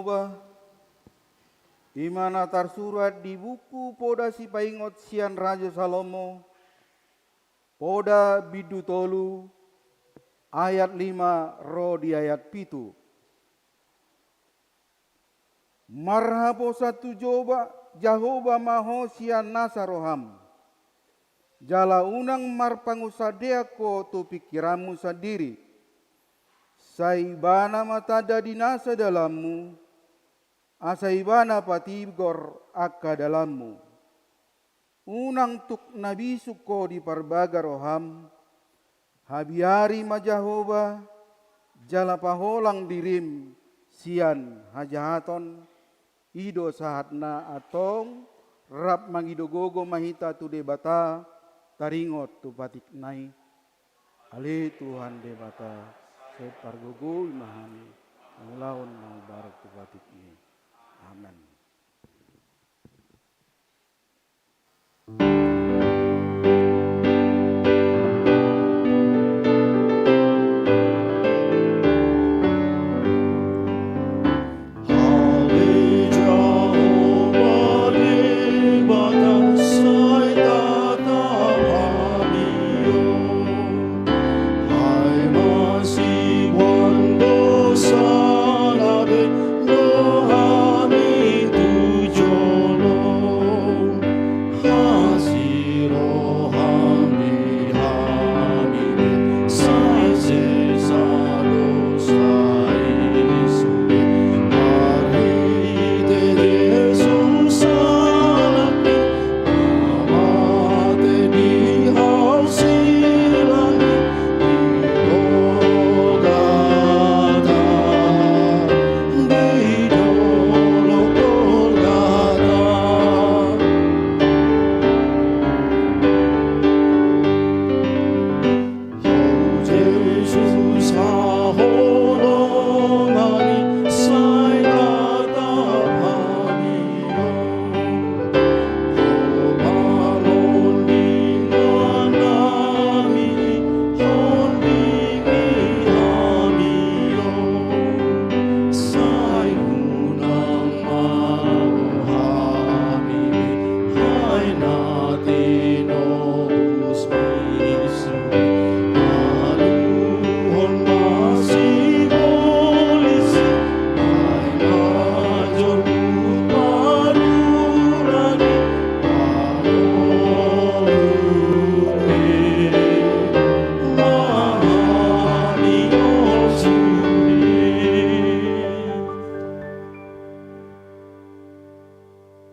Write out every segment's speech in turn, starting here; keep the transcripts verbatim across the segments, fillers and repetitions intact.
Jahowa, i ma na tarsurat di buku Poda Sipaingot sian Raja Salomo, Poda bindu tolu, ayat lima ro di ayat pitu. Marhaposan tu Joba, Jahowa ma ho sian nasa roham. Jala unang marpangunsandean ho tu pingkiranmu sandiri. Sai Ibana ma tanda di nasa dalanmu, asa Ibana patigor angka dalanmu. Unang tuk na bisuk ho diparbaga roham, habiari ma Jahowa, jala paholang dirim sian hajahaton, i do sahatna. Antong rap mangido gogo ma hita tu Debata, taringot tu patikna i. Ale Tuhan Debata, sai pargogoi ma hami, mangulahon na hubaruk tu patikmi. Amen.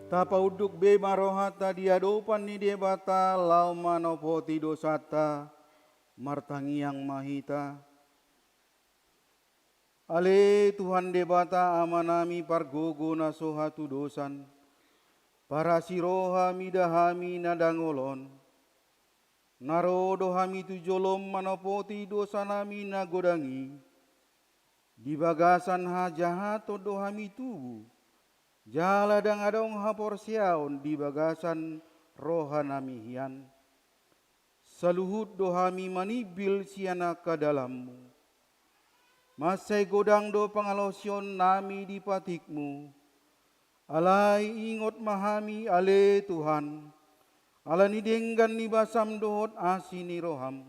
Tapaunduk be ma rohanta di adopan ni Debata laho manopoti dosanta. Martangiang ma hita. Ale Tuhan Debata Amanami pargogo na so hatudosan, parasi roha mida hami na dangol on. Na ro do hami tu jolom manopoti dosanami na godang i. Di bagasan hajahaton do hami tubu, jala ndang adong haporseaon di bagasan rohanami hian. Saluhut do hami manimbil sian angka dalanmu. Mansai godang do pangalaosionnami di patikmu. Alai ingot ma hami, ale Tuhan, ala ni denggan ni basam dohot asi ni roham.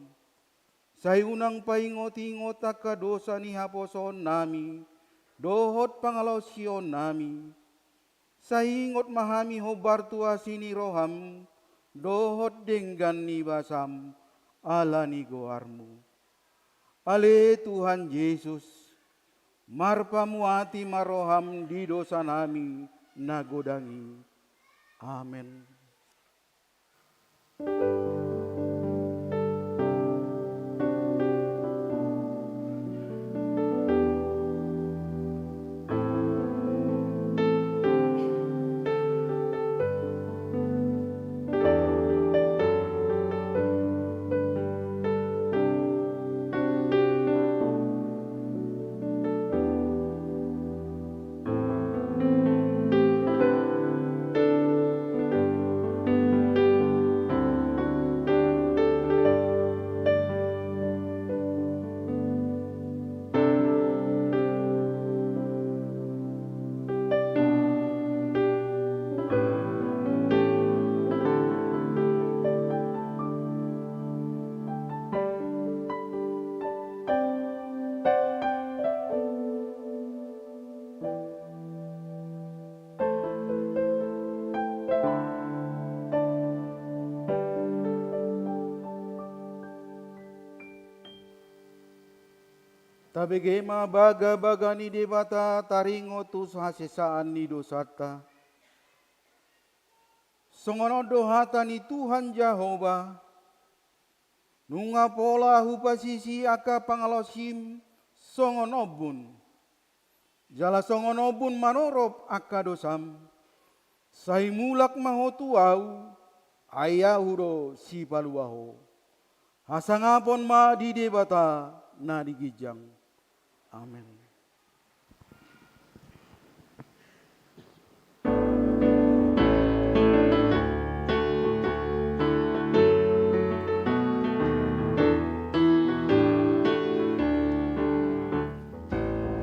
Sai unang paingotingot angka dosa ni haposoonnami dohot pangalaosionnami. Sai ingot ma hami hombar tu asi ni roham dohot denggan ni basam ala ni goarmu. Ale Tuhan Jesus, marpamuati ma roham di dosanami na godang i. Amen. Tabege ma bagabaga ni Debata taringot tu hasesaan ni dosanta. Songon on do hata ni Tuhan Jahowa: Nunga pola hupasisi angka pangalaosim songon ombun, jala songon ombun manorop angka dosam. Sai mulak ma ho tu Ahu, ai Ahu do sipalua ho. Hasangapon ma di Debata na di ginjang. Amen.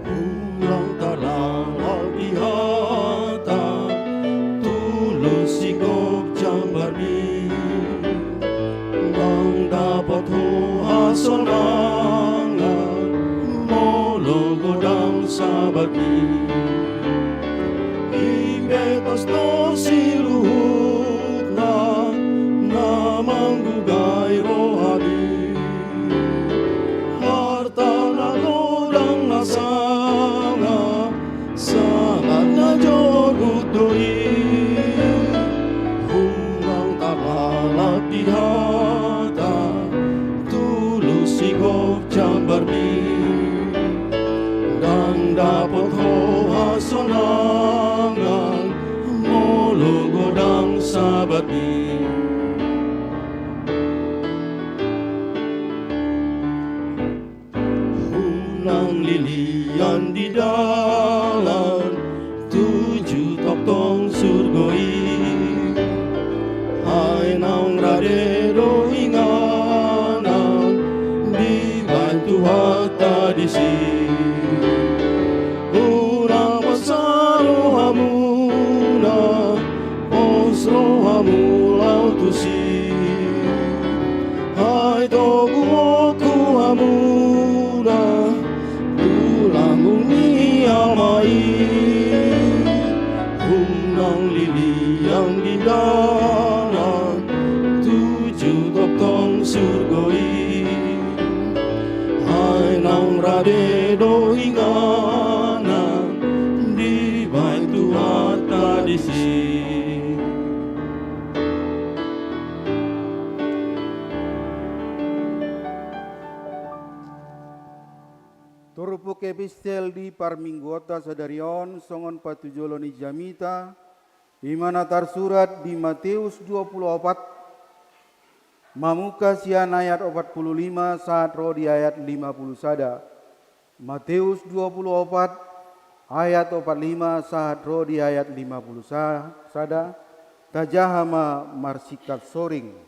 Unang tarlalap di hata, tulus sigop jambarmi. Ndang dapot ho hasonangan, molo godang sabatmi. Imbetas do siluhutna, na manggugai rohami. Harta na godang na sanga, sahat na jorgut do i. Unang tarlalap di hata, tulus sigop jambarmi. Ndang dapot ho hasonangan, molo godang sabatmi. Unang lilian di dalan, tuju tongtong surgo i. Ai naung rade do inganan, dibahen Tuhanta disi. Unang pos rohamuna, pos rohamu laho tusi. Ai toguhon hamuna tulang ni Ama i. Unang lilian di dalan, tuju tongtong surgo i. Ai naung rade do inganan, dibahen Tuhanta disi. Turpuk epistel di parmingguonta sadari on songon patujolo ni jamita, i ma na tarsurat di Mateus dua pulu opat, mamungka sian ayat opat pulu lima sahat ro di ayat lima pulu sada. Mateus dua pulu opat ayat opat lima sahat ro di ayat lima pulu sada, tajaha ma marsingkat soring.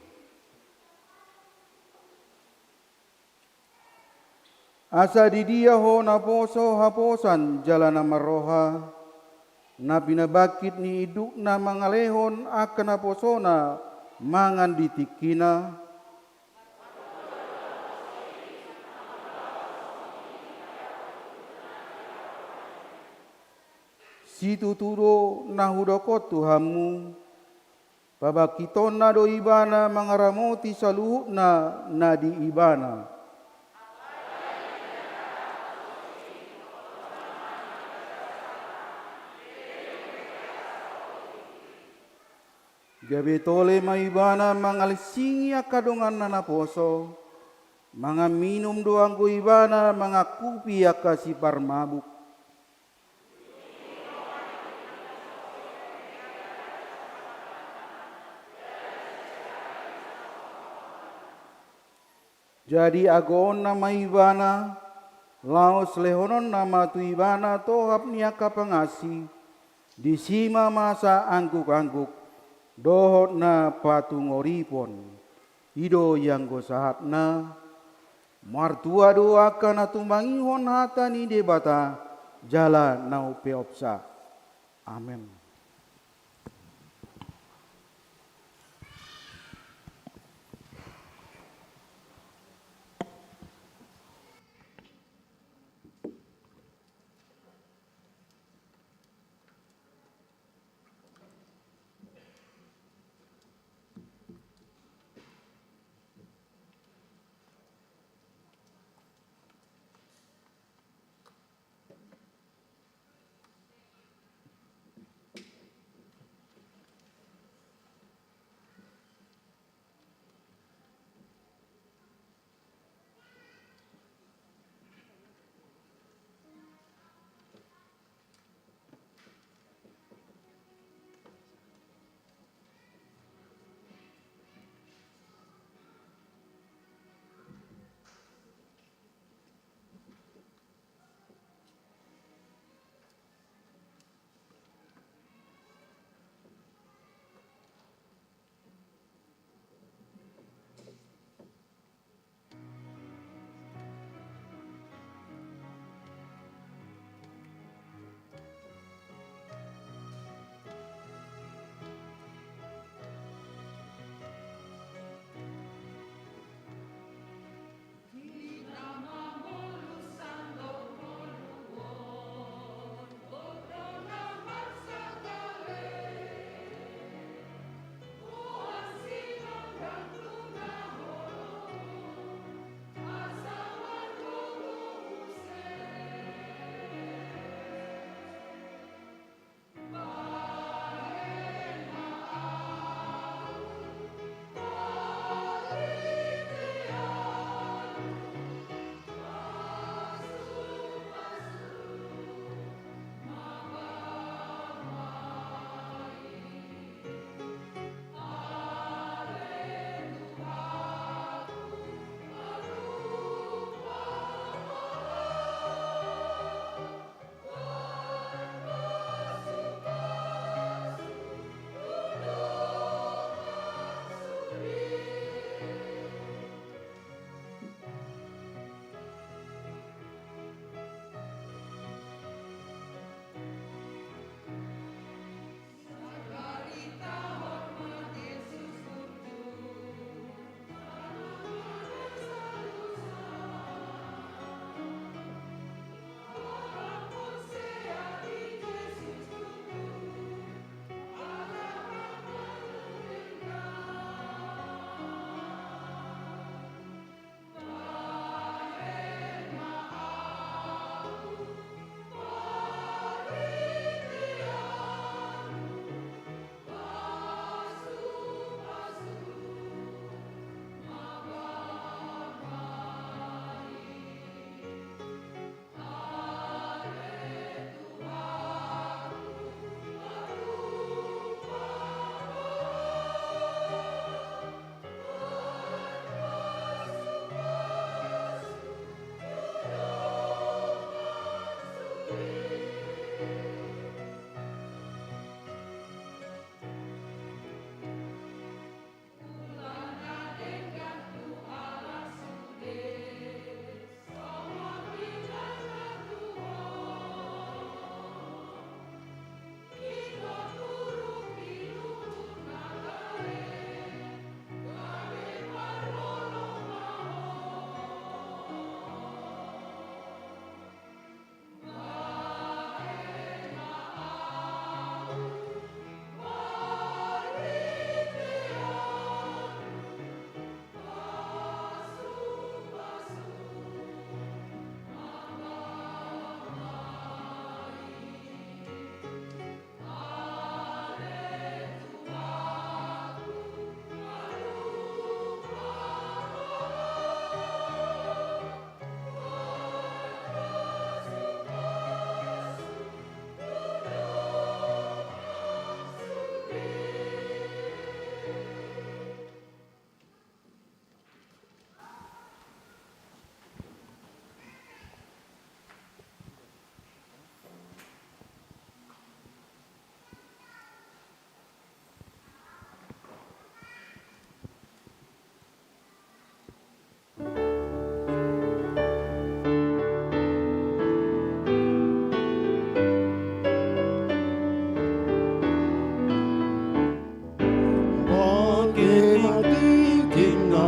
Asa di dia ho naposo haposan jala na marroha, na pinabangkit ni indukna mangalehon angka naposona mangan di tingkina? Situtu do na hudok on tu hamu, pabangkitonna do ibana mangaramoti saluhutna na di ibana. Gabe tole ma ibana mangalsingi angka donganna naposo, mangan minum do anggo ibana mangangkupi angka siparmabuk. Jadi agoonna ma ibana, laos lehononna ma tu ibana tohap ni angka pangansi, disi ma masa angguk-angguk, dohot na patungoripon. I do ianggo sahatna. Martua do angka na tumangihon hata ni Debata jala na umpeopsa. Amen.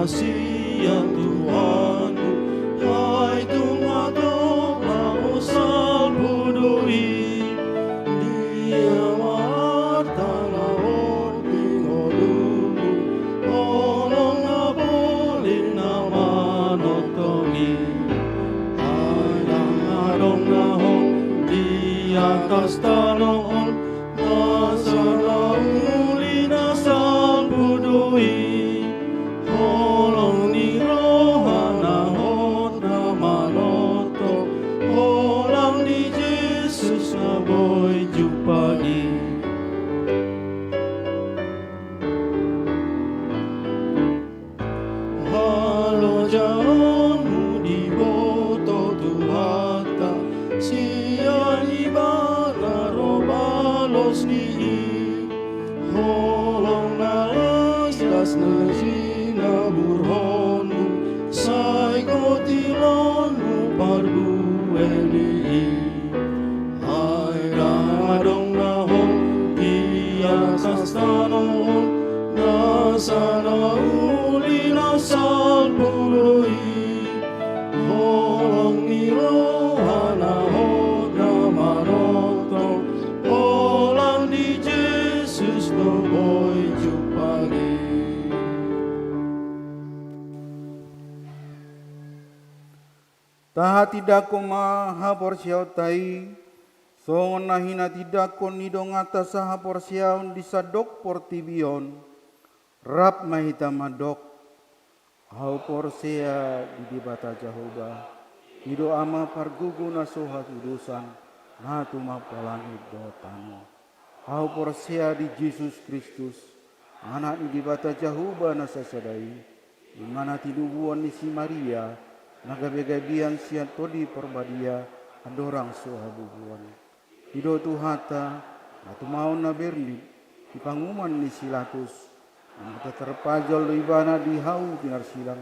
Sian Tuhanku, ai tung hatop laho salpu do i. Dia ma arta na ro di ngolungku, holong na bolin na manongtong i. Ai ndang adong na hot di atas tano on, nasa na uli na salpu do i. Holong ni roha na hot na manongtong, holang ni Jesus na boi jumpang i. Halojaonmu diboto Tuhanta, sian Ibana ro balos ni i. Holong na las das na jinaburhonmu, sai gotilonmu parbue ni i. Ai ndang adong na hot di atas tano on, nasa na uli na salpu do i. Holong ni roha na hot na manongtong, holang ni Jesus do boi jumpang i. Tahatindangkon ma haporseaonta i, songon na hinatindangkon ni donganta sahaporseaon di sandok portibi on. Rap ma hita mandok: Ahu porsea di Debata Jahowa, i do Ama pargogo na so hatudosan, na tumompa langit dohot tano. Ahu porsea di Jesus Kristus, Anak ni Debata Jahowa na sasada i, i ma na tinubuan ni si Maria, na gabe gabean sian Tondi Parbadia, andorang so habubuan. I do Tuhanta, na tumaon na bernit, di panguhuman ni si Pilatus, na martarpajal do Ibana di hau pinarsilang,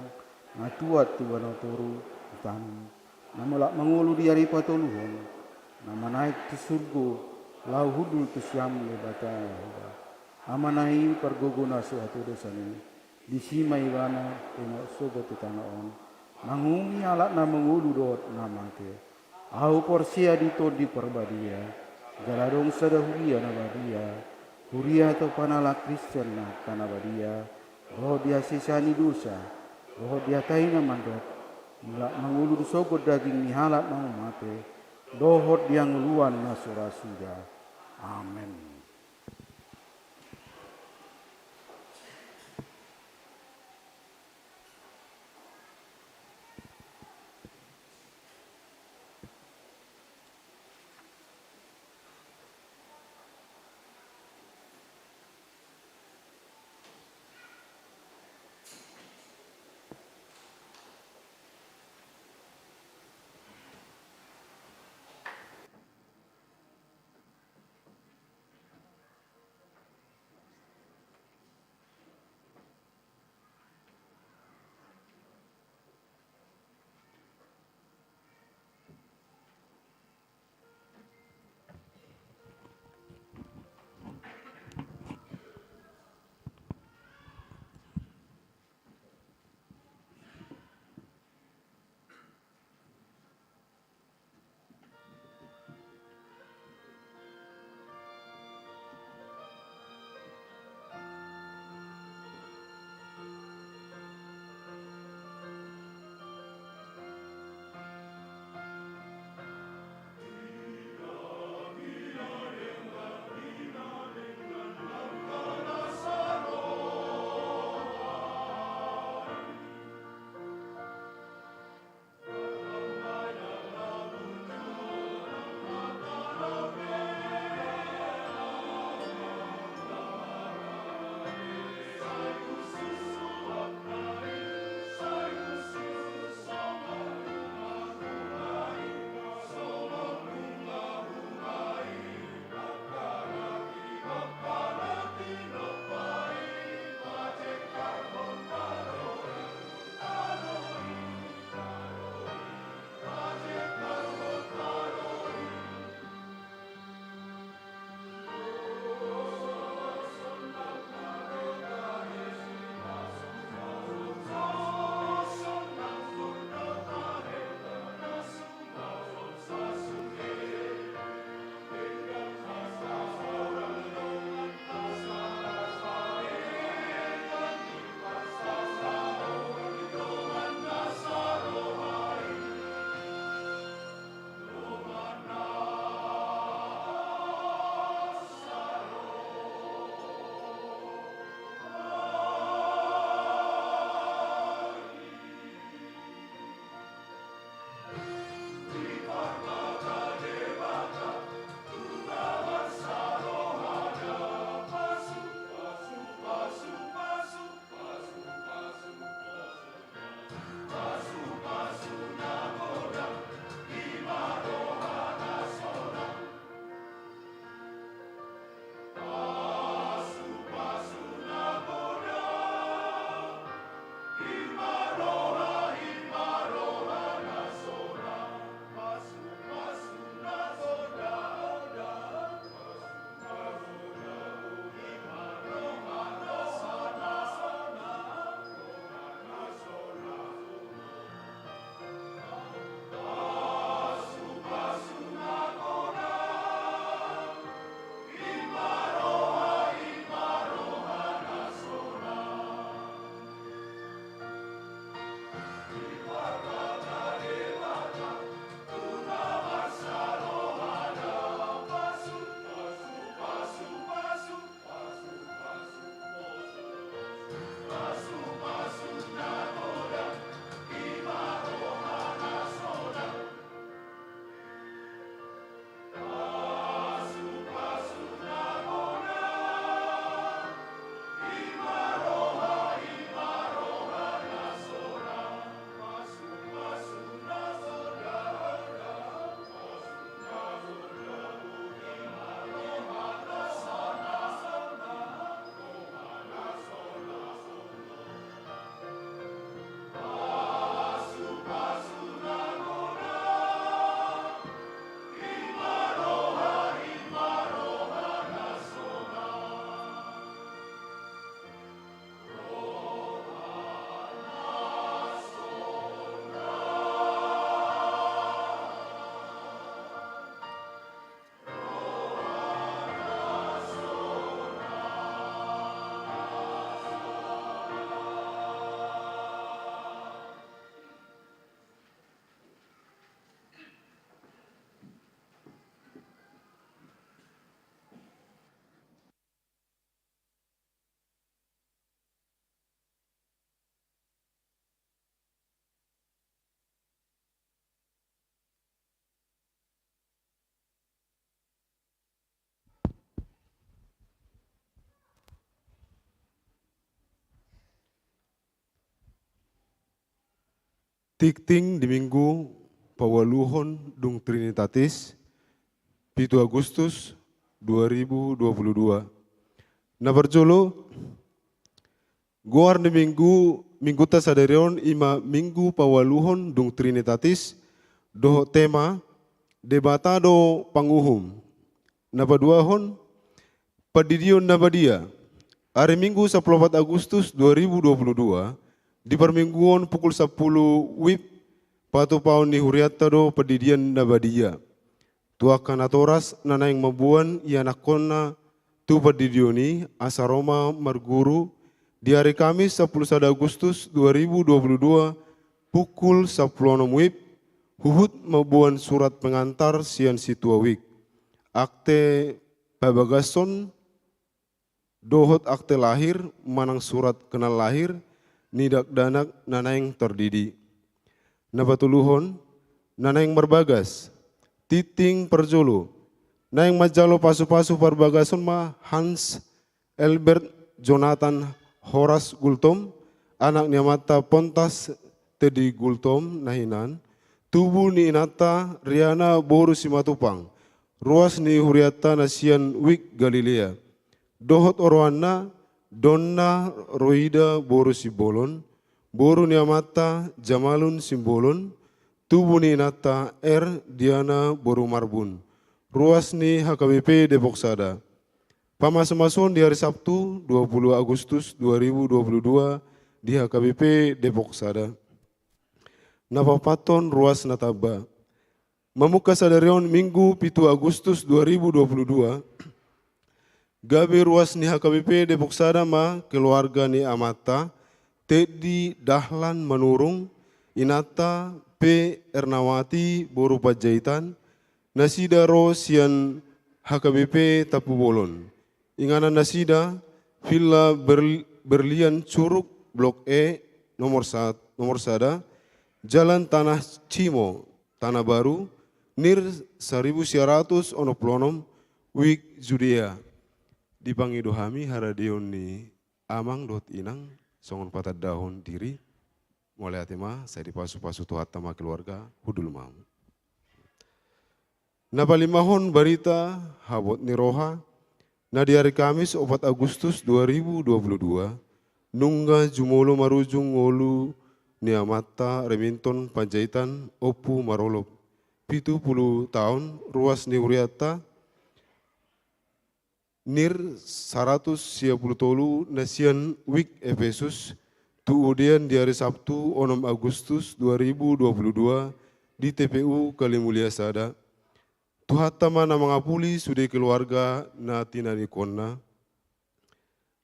na tuat tu banua toru, ditanom. Na mulak mangolu di ari patoluhon, na manaek tu surgo, laho hundul tu siamun ni Debata Jahowa. Amana i pargogo na so hatudosan i, disi ma Ibana ringot sogot tu tano on, manguhumi halak na mangolu dohot na mate. Ahu porsea di Tondi Parbadia, jala adong sada huria na badia, huria topan halak Kristen na angka na badia, dohot di hasesaan ni dosa, dohot di hata i na mandok: Mulak mangolu sogot daging ni halak na mate, dohot di hangoluan na so ra suda. Amen. Tingting di Minggu paualuhon dung Trinitatis, pitu Agustus dua ribu dua puluh dua. Na parjolo, goar ni Minggu, Mingguta sadari on i ma Minggu paualuhon dung Trinitatis, dohot tema, Debata do panguhum. Na paduahon, Pandidion na badia. Ari Minggu sampulu opat Agustus dua ribu dua puluh dua, di parmingguon pukul sampulu wib, patupaon ni hurianta do pandidion na badia. Tu angka natoras na naeng mamboan ianakhonna tu pandidion i asa ro ma marguru, di ari Kamis sampulu sada Agustus dua ribu dua puluh dua, pukul sampulu onom wib, huhut mamboan surat pengantar sian sintua wik, akte pabagason dohot akte lahir manang surat kenal lahir ni dakdanak na naeng tardidi. Na patoluhon, na naeng marbagas. Tingting parjolo, naeng manjalo pasupasu parbagason ma Hans Elbert Jonathan Horace Gultom, anak ni amanta Pontas Teddy Gultom na hinan, tubu ni inanta Riana boru Simatupang, ruas ni hurianta na sian Wik Galilea. Dohot oroanna, Donna Roida boru Simbolon, boru ni amanta Jamalun Simbolon, tubu ni inanta R Diana boru Marbun, ruas ni H K B P Depok Sada. Pamasumasuon di ari Sabtu, dua puluh Agustus dua ribu dua puluh dua, di H K B P Depok Sada. Na paopathon, ruas na tamba. Mamungka sadari on Minggu pitu Agustus dua ribu dua puluh dua, gabe ruas ni H K B P Depok Sada ma keluarga ni amanta Teddy Dahlan Manurung, inanta P Ernawati boru Panjaitan, nasida ro sian H K B P Tampubolon. Inganan nasida, Villa Ber-, Berlian Curug, Blok E, nomor sat-, nomor sada, Jalan Tanah Cimo, Tanah Baru, nir saribu sia ratus onom pulu onom, Wik Judea. Dipangido hami haradeon ni amang dohot inang, songon patandahon diri, mauliate ma, sai dipasupasu Tuhanta ma keluarga, hundul ma hamu. Na palimahon barita habot ni roha, na di ari Kamis opat Agustus dua ribu dua puluh dua, nunga jumolo marujung ngolu ni amanta Remington Panjaitan Ompu Marolop, pitu puluh taon, ruas ni hurianta, nir saratus sia puluh tolu na sian Wik Epesus, tu udean di ari Sabtu onom Agustus dua ribu dua puluh dua di T P U Kalimulia Sada. Tuhanta ma na mangapuli sude keluarga na tinangionna.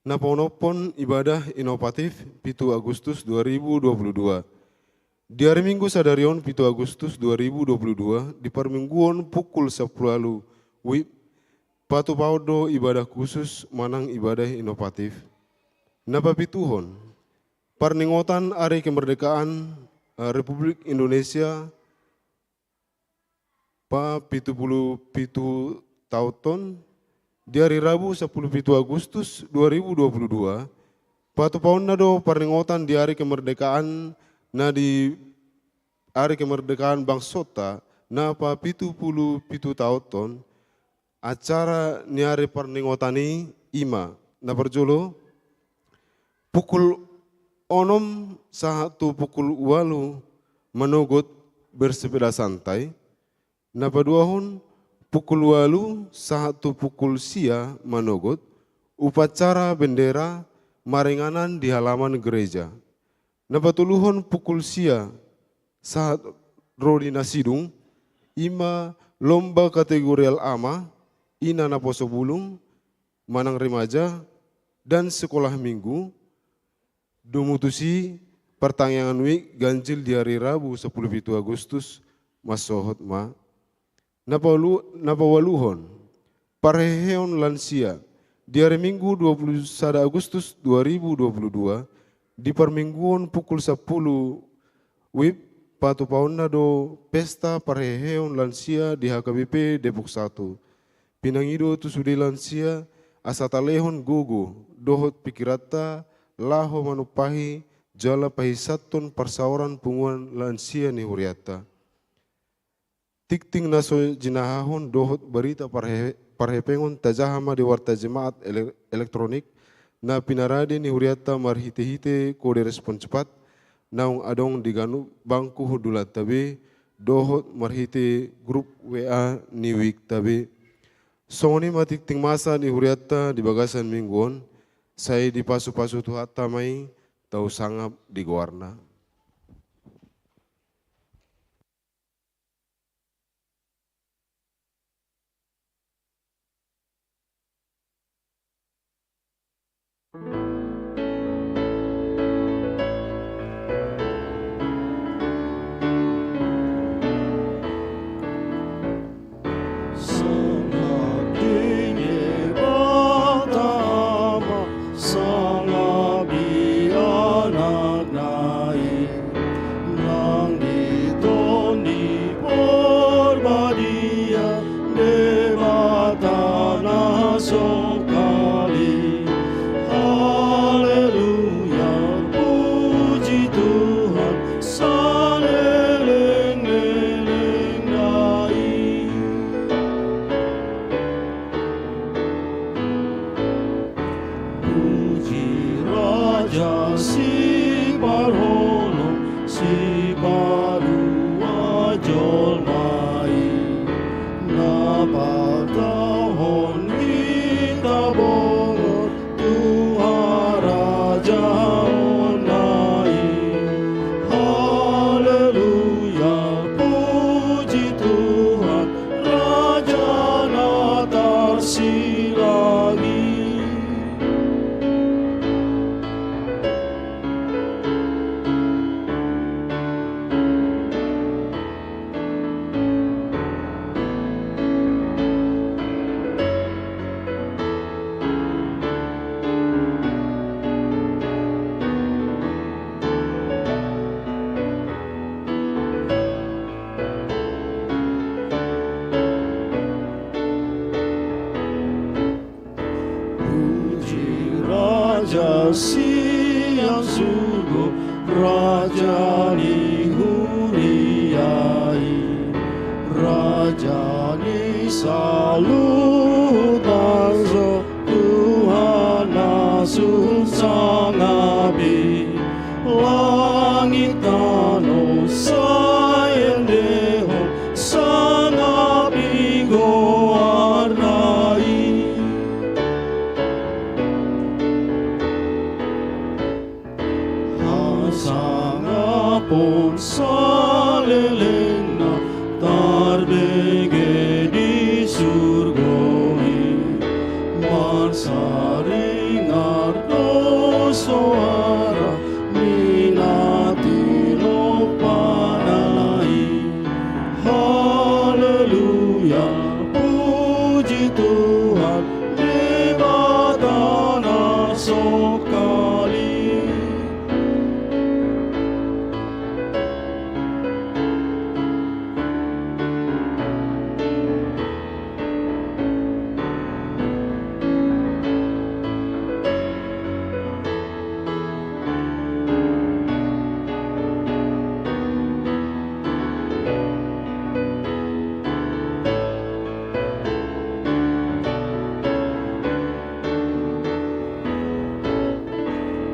Na paonomhon ibadah inovatif pitu Agustus dua ribu dua puluh dua. Di ari Minggu sadari on pitu Agustus dua ribu dua puluh dua, di parmingguon pukul sampulu ualu wib, patupaon do ibadah khusus manang ibadah inovatif. Na papituhon, parningotan ari kemerdekaan, eh, Republik Indonesia, pa pitu pulu pitu taonhon, di ari Rabu sampulu pitu Agustus dua ribu dua puluh dua, patupaonna do parningotan di ari kemerdekaan, na di ari kemerdekaan bangsonta, na pa pitu pulu pitu taonhon. Acara ni ari parningotan i, i ma, na parjolo, pukul onom sahat tu pukul ualu manogot bersepeda santai. Na paduahon, pukul ualu sahat tu pukul sia manogot, upacara bendera maringanan di halaman gereja. Na patoluhon, pukul sia sahat ro di na sidung, i ma lomba kategorial ama, ina naposo bulung, manang remaja, dan sekolah minggu. Domu tusi, partangiangan wik ganjil di ari Rabu sampulu pitu Agustus, mansohot ma. Na paualu-, na paualuhon, parheheon lansia. Di ari Minggu dua puluh sada Agustus dua ribu dua puluh dua, di parmingguon pukul sampulu wib, patupaonna do pesta parheheon lansia di H K B P Depok Satu. Pinangido tu sude lansia, asa talehon gogo dohot pikiranta laho manumpahi jala pahinsathon parsaoran punguan lansia ni hurianta. Tingting na so jinahahon dohot barita parhe-, parhepengon tajaha ma di warta jemaat ele-, elektronik, na pinarade ni hurianta marhite-hite kode respon cepat, naung adong di ganup bangku hundulanta be, dohot marhite grup W A ni wikta be. Songon i ma tingting masa ni hurianta di bagasan minggu on, sai dipasu-pasu Tuhanta ma i, tau sangap di goarna. Sangap di Debata Ama, sangap di Anakna i, nang di Tondi Porbadia, Debata na songkali. Haleluya, puji Tuhan, saleleng-lelengna i. Puji Raja Siparholong, Sipalua jolma i, na patauhon hita bongot tu harajaonna i. Haleluya, puji Tuhan, Raja na tarsilang i. Puji Raja sian surgo, Raja ni huria i, Raja ni saluhut bangso, Tuhan na sun sangap i. Langit tano sai endehon, sangap i goarna i. Hasangapon salelengna tarbege di surgo i. Marsaringar do soara ni na tinompana i. Haleluya, puji Tuhan, Debata na songkali.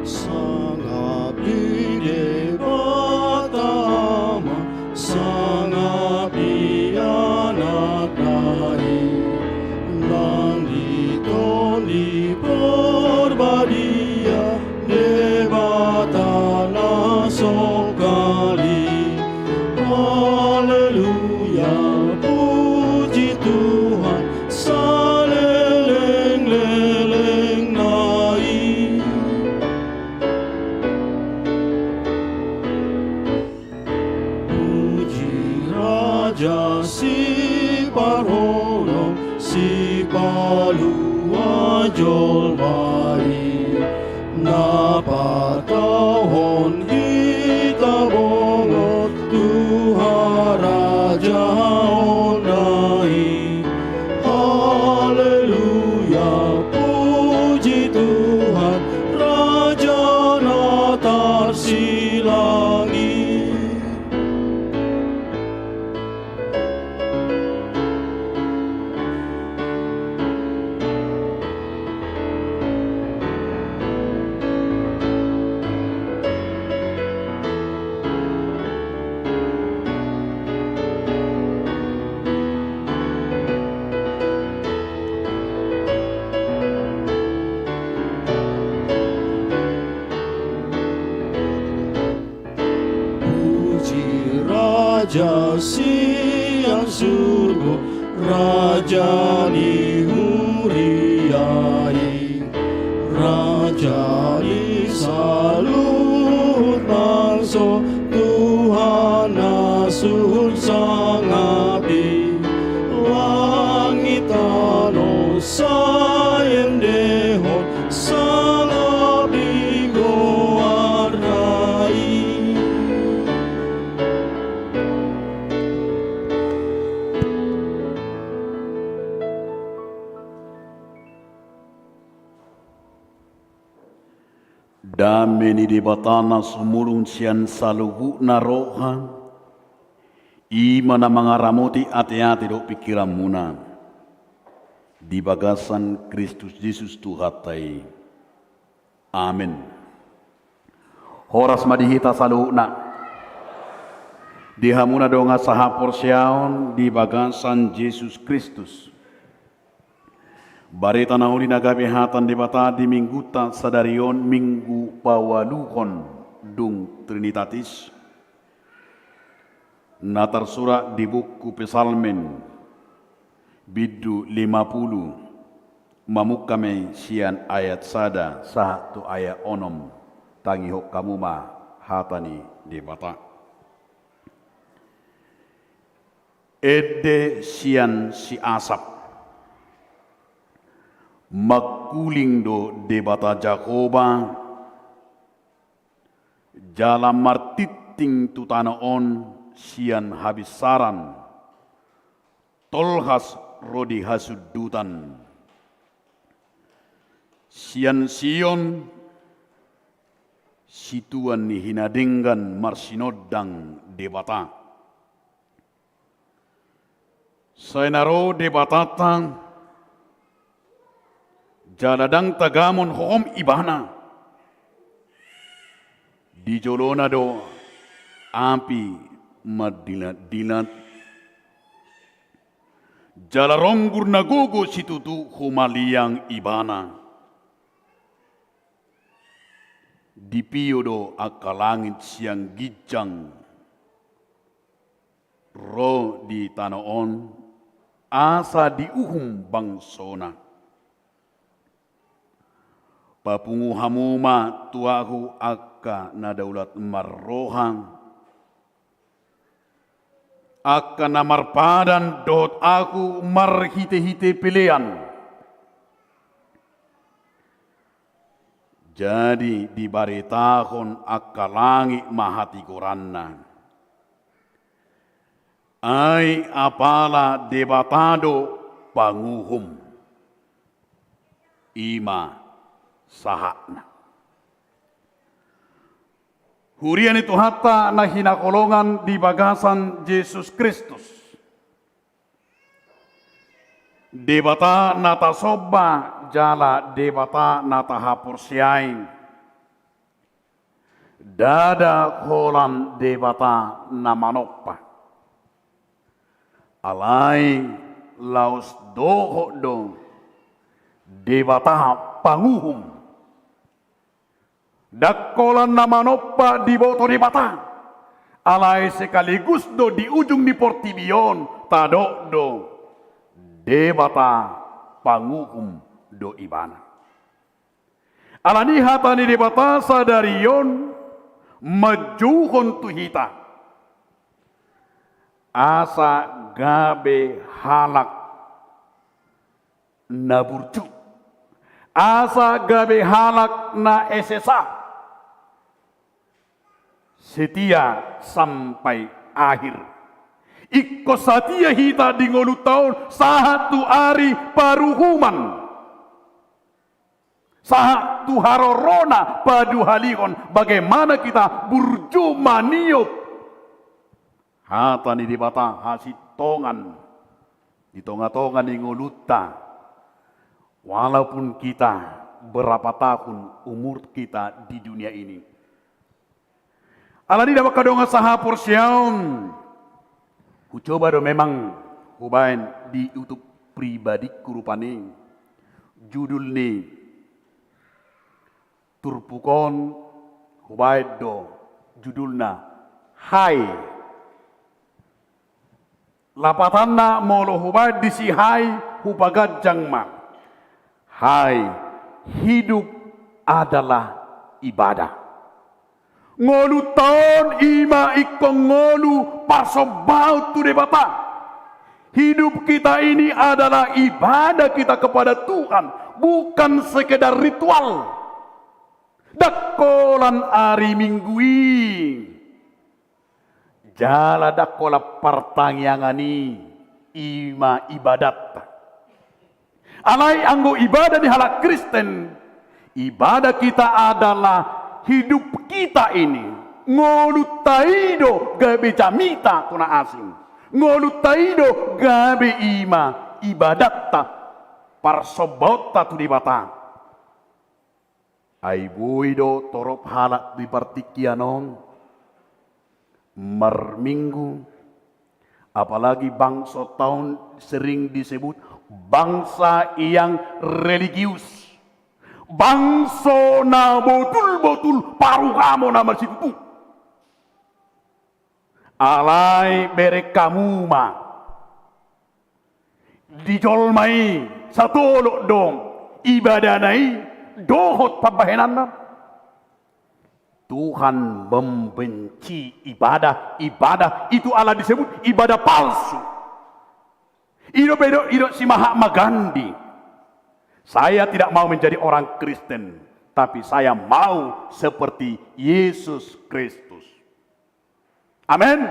Sangap di Debata Ama, sangap di Anakna i, nang di Tondi Porbadia, Debata na songkali. Haleluya, puji Tuhan, saleleng-lelengna i. Puji Raja Siparholong, Sipalua jolma i, na patauhon hita bongot tu harajaonna i. Haleluya, puji Tuhan, Raja na tarsi Raja sian surgo, raja ni huria i, raja ni saluhut bangso, Tuhan na sun sangap i. Langit tano sai endehon, sangap di goarna i. Dame ni Debata na sumurung sian saluhutna roha, i ma na mangaramoti ateate dohot pingkiranmuna di bagasan Kristus Jesus Tuhanta i. Amen. Horas ma di hita saluhutna. Di hamu na dongan sahaporseaon di bagasan Jesus Kristus. Barita na uli na gabe hata ni Debata di minggunta sadari on, Minggu paualuhon dung Trinitatis, na tarsurat di buku Psalmen, bindu lima pulu, mamungka ma i sian ayat sada sahat tu ayat onom. Tangihon hamu ma hata ni Debata. Ende sian si Asap. Mangkuling do Debata Jahowa, jala martinting tu tano on sian habinsaran, tolhas ro di hasundutan. Sian Sion, situan ni hinadenggan marsinondang Debata. Sai na ro Debatanta, jala ndang tagamon hohom Ibana. Di jolona do api mardilatdilat, jala ronggur na gogo situtu humaliang Ibana. Dipio do angka langit sian ginjang ro di tano on, asa diuhum bangsona. Papungu hamu ma tu ahu angka na daulat marroha, angka na marpadan dohot ahu marhitehite pelean. Jadi dibaritahon angka langit ma hatigoranna. Ai apala Debata do panguhum. I ma sahatna. Huria ni Tuhanta na hinaholongan di bagasan Jesus Kristus. Debata na tasomba jala Debata na tahaporseai. Ndada holan Debata na manompa. Alai laos dohot do Debata panguhum. Ndang holan na manompa diboto Debata. Alai sekaligus do di ujung ni portibi on tadok do Debata panguhum do Ibana. Alani hata ni Debata sadari on manjouhon tu hita. Asa gabe halak na burju. Asa gabe halak na sesa. Setia sampai akhir. Ingkon satia hita di ngolunta on sahat tu ari paruhuman. Sahat tu harorona paduahalihon bagaimana kita burju maniop hata ni Debata hasintongan di tongatonga ni ngolunta. Walaupun kita berapa tahun umur kita di dunia ini. Alani i, angka dongan sahaporseaon, hucoba do memang hubaen di YouTube pribadingku rupani. Judul ni turpuk on hubaen do judulna Hae. Lapatanna molo hubaen disi hai, hupaganjang ma. Hai, hidup adalah ibadah. Ngolunta on i ma ingkon ngolu parsombaon tu Debata. Hidup kita ini adalah ibadah kita kepada Tuhan, bukan sekedar ritual. Ndang holan ari Minggu i. Jala ndang holan partangiangan i, i ma ibadatta. Alai anggo ibadah ni halak Kristen, ibadah kita adalah hidup kita ini. Ngolunta i do gabe jamita tu na asing. Ngolunta i do gabe i ma ibadatta, parsombaonta tu Debata. Ai boi do torop halak di partingkian on marminggu, apalagi bangso ta on sering disebut bangsa yang religius, bangso na botul-botul parugamo na masitutu. Alai bereng hamu ma, di jolma i satolop do ibadahna i dohot pambahenanna. Tuhan membenci ibadah, ibadah itu ala disebut ibadah palsu. I do pe didok, didok si Mahatma Gandhi, "Saya tidak mau menjadi orang Kristen, tapi saya mau seperti Yesus Kristus." Amen.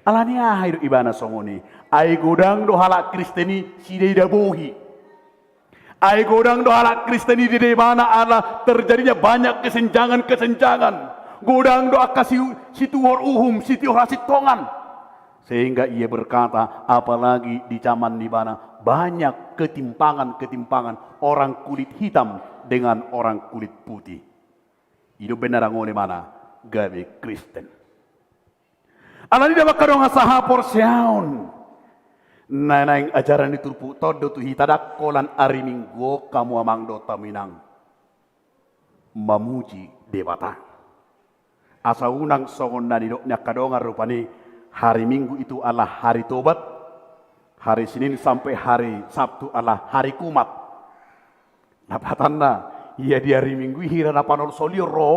Alani aha didok ibana songon i? Ai godang do halak Kristen i sidabohi. Ai godang do halak Kristen i didok ibana ala terjadinya banyak kesenjangan-kesenjangan. Godang do angka si-, situhor uhum, situhor hasintongan. Sehingga ia berkata, apalagi di zaman ni ibana, banyak ketimpangan-ketimpangan orang kulit hitam dengan orang kulit putih. I do umbahen na dang olo ibana gabe Kristen. Alani i, damang angka dongan sahaporseaon, na naeng ajaran ni turpukta on do tu hita, ndang holan ari Minggu on hamu amang dohot hamu inang mamuji Debata. Asa unang songon na nidok ni angka dongan rupani, hari Minggu itu adalah hari Tobat, hari Senin sampai hari Sabtu adalah hari Kumat. Lapatanna, ia di ari Minggu i hira na panolsolion ro,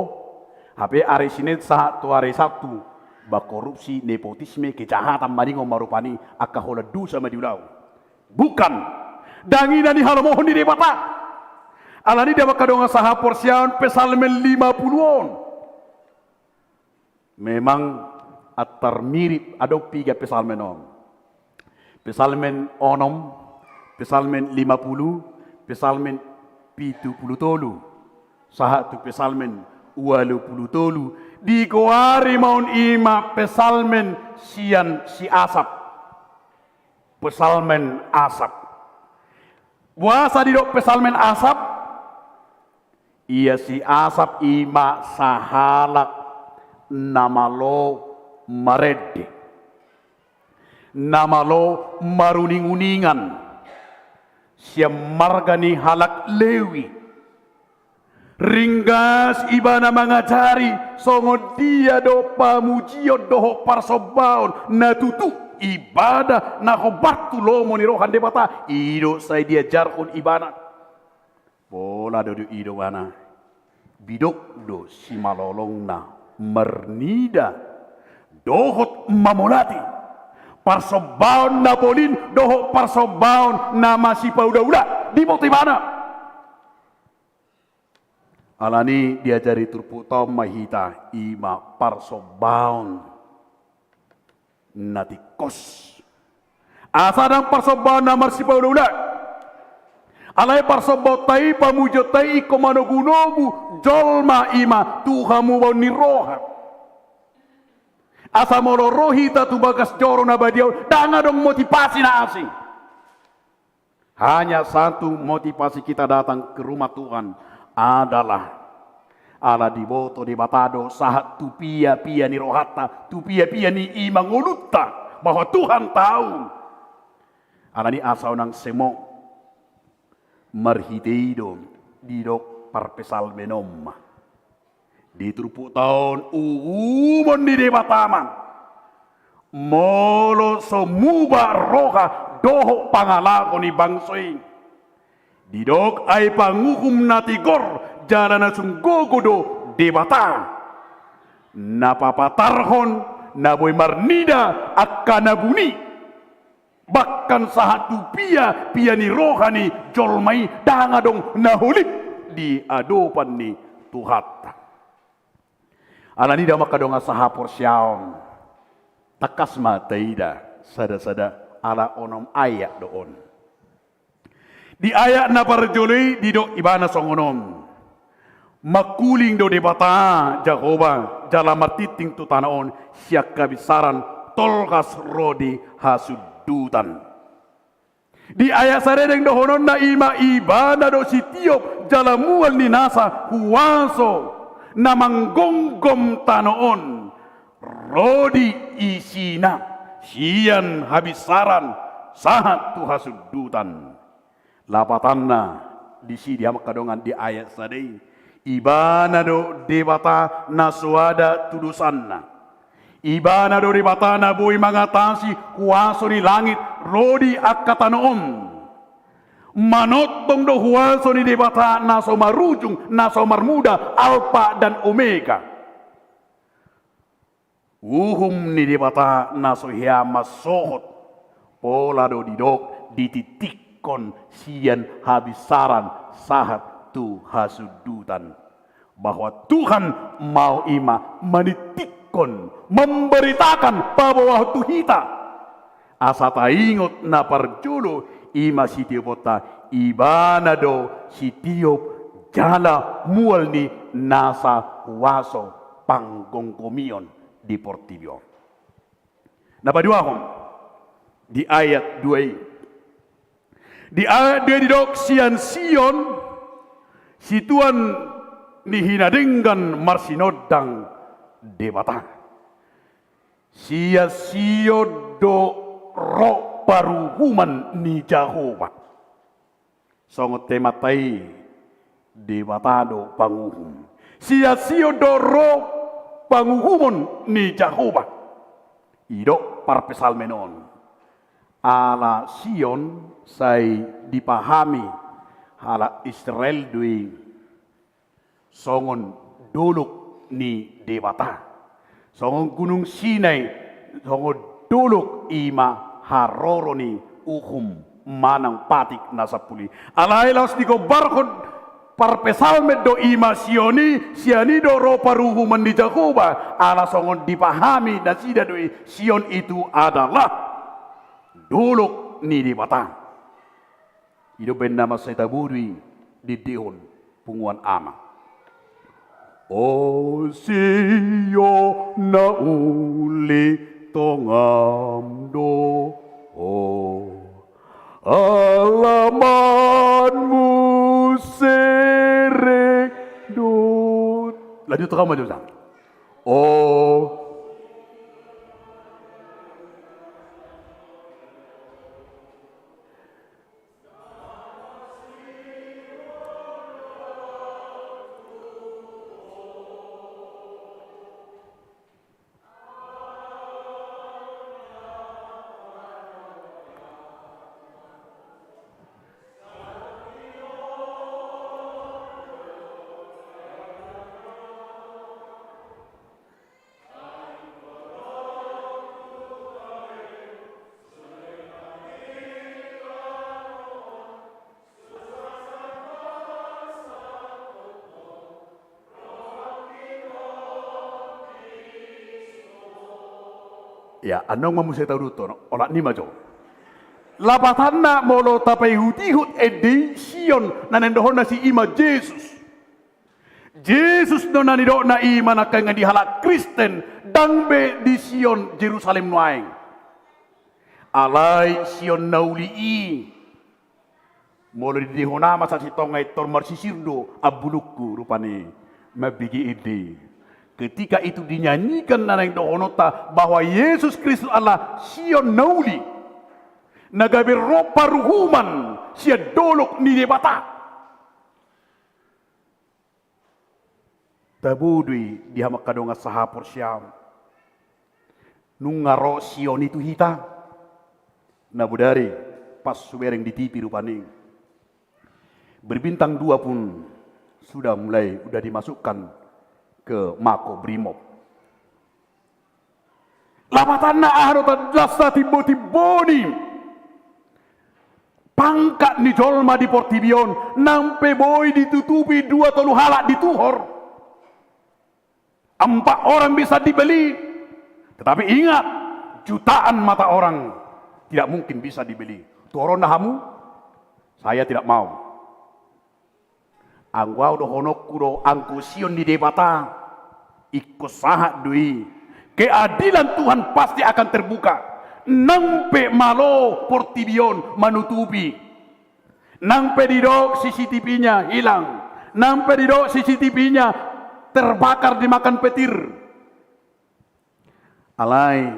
hape ari Senin sahat tu ari Sabtu, ba korupsi, nepotisme, kejahatan maningon ma rupani, angka holan dosa ma diulahon. Bukan. Ndang i na nihalomohon ni Debata. Alani i, damang angka dongan sahaporseaon, Psalmen lima puluh on. Memang antar mirip, adong piga Psalmen on. Psalmen onom, Psalmen lima puluh, Psalmen pitu puluh tolu, sahat tu Psalmen ualu puluh tolu, digoari ma on i ma Psalmen sian si Asap. Psalmen Asap. Boasa didok Psalmen Asap? Ia si Asap i ma sahalak na malo marende, na malo maruning-uningan, sian marga ni halak Lewi. Ringgas ibana mangajari songon dia do pamujion dohot parsombaon na tutu ibadah na hombar tu lomo ni roha ni Debata. I do sai diajarhon ibana. Pola do didok ibana, bidok do simalolongna marnida dohot mamolati. Parsombaon na polin dohot parsombaon na masipaula-ula diboto ibana. Alani i, diajari turpukta on ma hita, i ma parsombaon na tingkos. Asa ndang parsombaon na marsipaula-ula. Alai parsombaonta i, pamujionta i ingkon manogu-nogu jolma, i ma tu hamubaon ni roha. Asa molo ro hita tu bagas joro na badia on, ndang adong motivasi na asing. Hanya satu motivasi kita datang ke rumah Tuhan adalah ala diboto Debata do sahat tu pia-pia ni rohanta, tu pia-pia ni, i ma ngolunta, bahwa Tuhan tahu. Alani i, asa unang semok, marhite i do didok parpsalmen on ma. Di turpukta on, uhumon ni Debata ma. Molo so muba roha dohot pangalaho ni bangso i, didok ai panguhum na tigor jala na sunggogo do Debata, na papatarhon na boi marnida angka na buni, bahkan sahat tu pia pia ni roha ni jolma i ndang adong na holip di adopan ni Tuhanta. Alani i, angka dongan sahaporseaon, tangkas ma taida sada-sada, ala onom ayat do on. Di ayat na parjolo i didok ibana songon on: Mangkuling do Debata Jahowa jala martingting tu tano on sian habinsaran, tolhas ro di hasundutan. Di ayat sada deng dohononna i ma: Ibana do sitiop jala mual ni nasa huaso na manggonggom tano on ro di isina, sian habinsaran sahat tu hasundutan. Lapatanna disi, di angka dongan, di ayat sada i, Ibana do Debata na so ada tudosanna. Ibana do Debata na boi mangatasi huaso ni langit ro di angka tano on. Manongtong do huaso ni Debata na so marujung, na so marmuda, Alpa dan Omega. Uhum ni Debata na so hea mansohot, pola do didok ditingtinghon sian habinsaran sahat tu hasundutan, bahwa Tuhan mau i ma maningtinghon, memberitakan, paboahon tu hita. Asa taingot, na parjolo i ma sitioponta, Ibana do sitiop jala mual ni nasa huaso panggonggomion di portibi on. Na paduahon, di ayat dua i. Di ayat dua i didok: Sian Sion, situan ni hinadenggan marsinondang Debata. Sian Sion do ro paruhuman ni Jahowa. Songon temanta i, Debata do panguhum. Sian Sion do ro panguhumon ni Jahowa. Didok parpsalmen on: Ala Sion sai dipahami halak Israel do i songon dolok ni Debata, songon Gunung Sinai, songon dolok i ma haroro ni uhum manang patik na sampulu i. Alai laos digombarhon parpsalmen do i ma Sion i, sian i do ro paruhuman ni Jahowa, ala songon dipahami nasida do i Sion itu adalah dolok ni Debata. I do umbahen na mansai taboto i diendehon punguan ama. O Sion, na uli tongam do ho, alamanmu serep do. Lanjut, tongam ma jo, Jang. O Ya, annon ma muse tauduthon, olat ni ma jo. Lapatanna, molo tapaihut-ihut ende i, Sion na naeng dohonna disi i ma Jesus. Jesus do na nidokna i ma nangkaningan di halak Kristen, ndang be di Sion Jerusalem nuaeng. Alai Sion na uli i, molo diendehon ama sian tonga i, tor marsisir do ambulungku rupani mambege ende i. Ketika itu dinyanyikan na naeng dohononta bahwa Yesus Kristus adalah Sion na uli, na gabe ro paruhuman sian dolok ni Debata. Taboto i di hamu angka dongan sahaporseaon. Nunga ro Sion i tu hita? Na bodari pas hubereng di T V rupani, berbintang dua pun sudah mulai, udah dimasukkan ke Makobrimob. Lapatanna aha do? Tangkas na timbo-timbo ni pangkat ni jolma di portibi on, nang pe boi ditutupi dua tolu halak, dituhor. Empat orang bisa dibeli. Tetapi ingat, jutaan mata orang tidak mungkin bisa dibeli. Tuhoronna hamu? Saya tidak mau. Anggo au dohononku do, anggo Sion ni Debata, ingkon sahat do i. Keadilan Tuhan pasti akan terbuka. Nang pe malo portibi on manutupi. Nang pe didok C C T V-nya hilang, nang pe didok C C T V-nya terbakar dimakan petir. Alai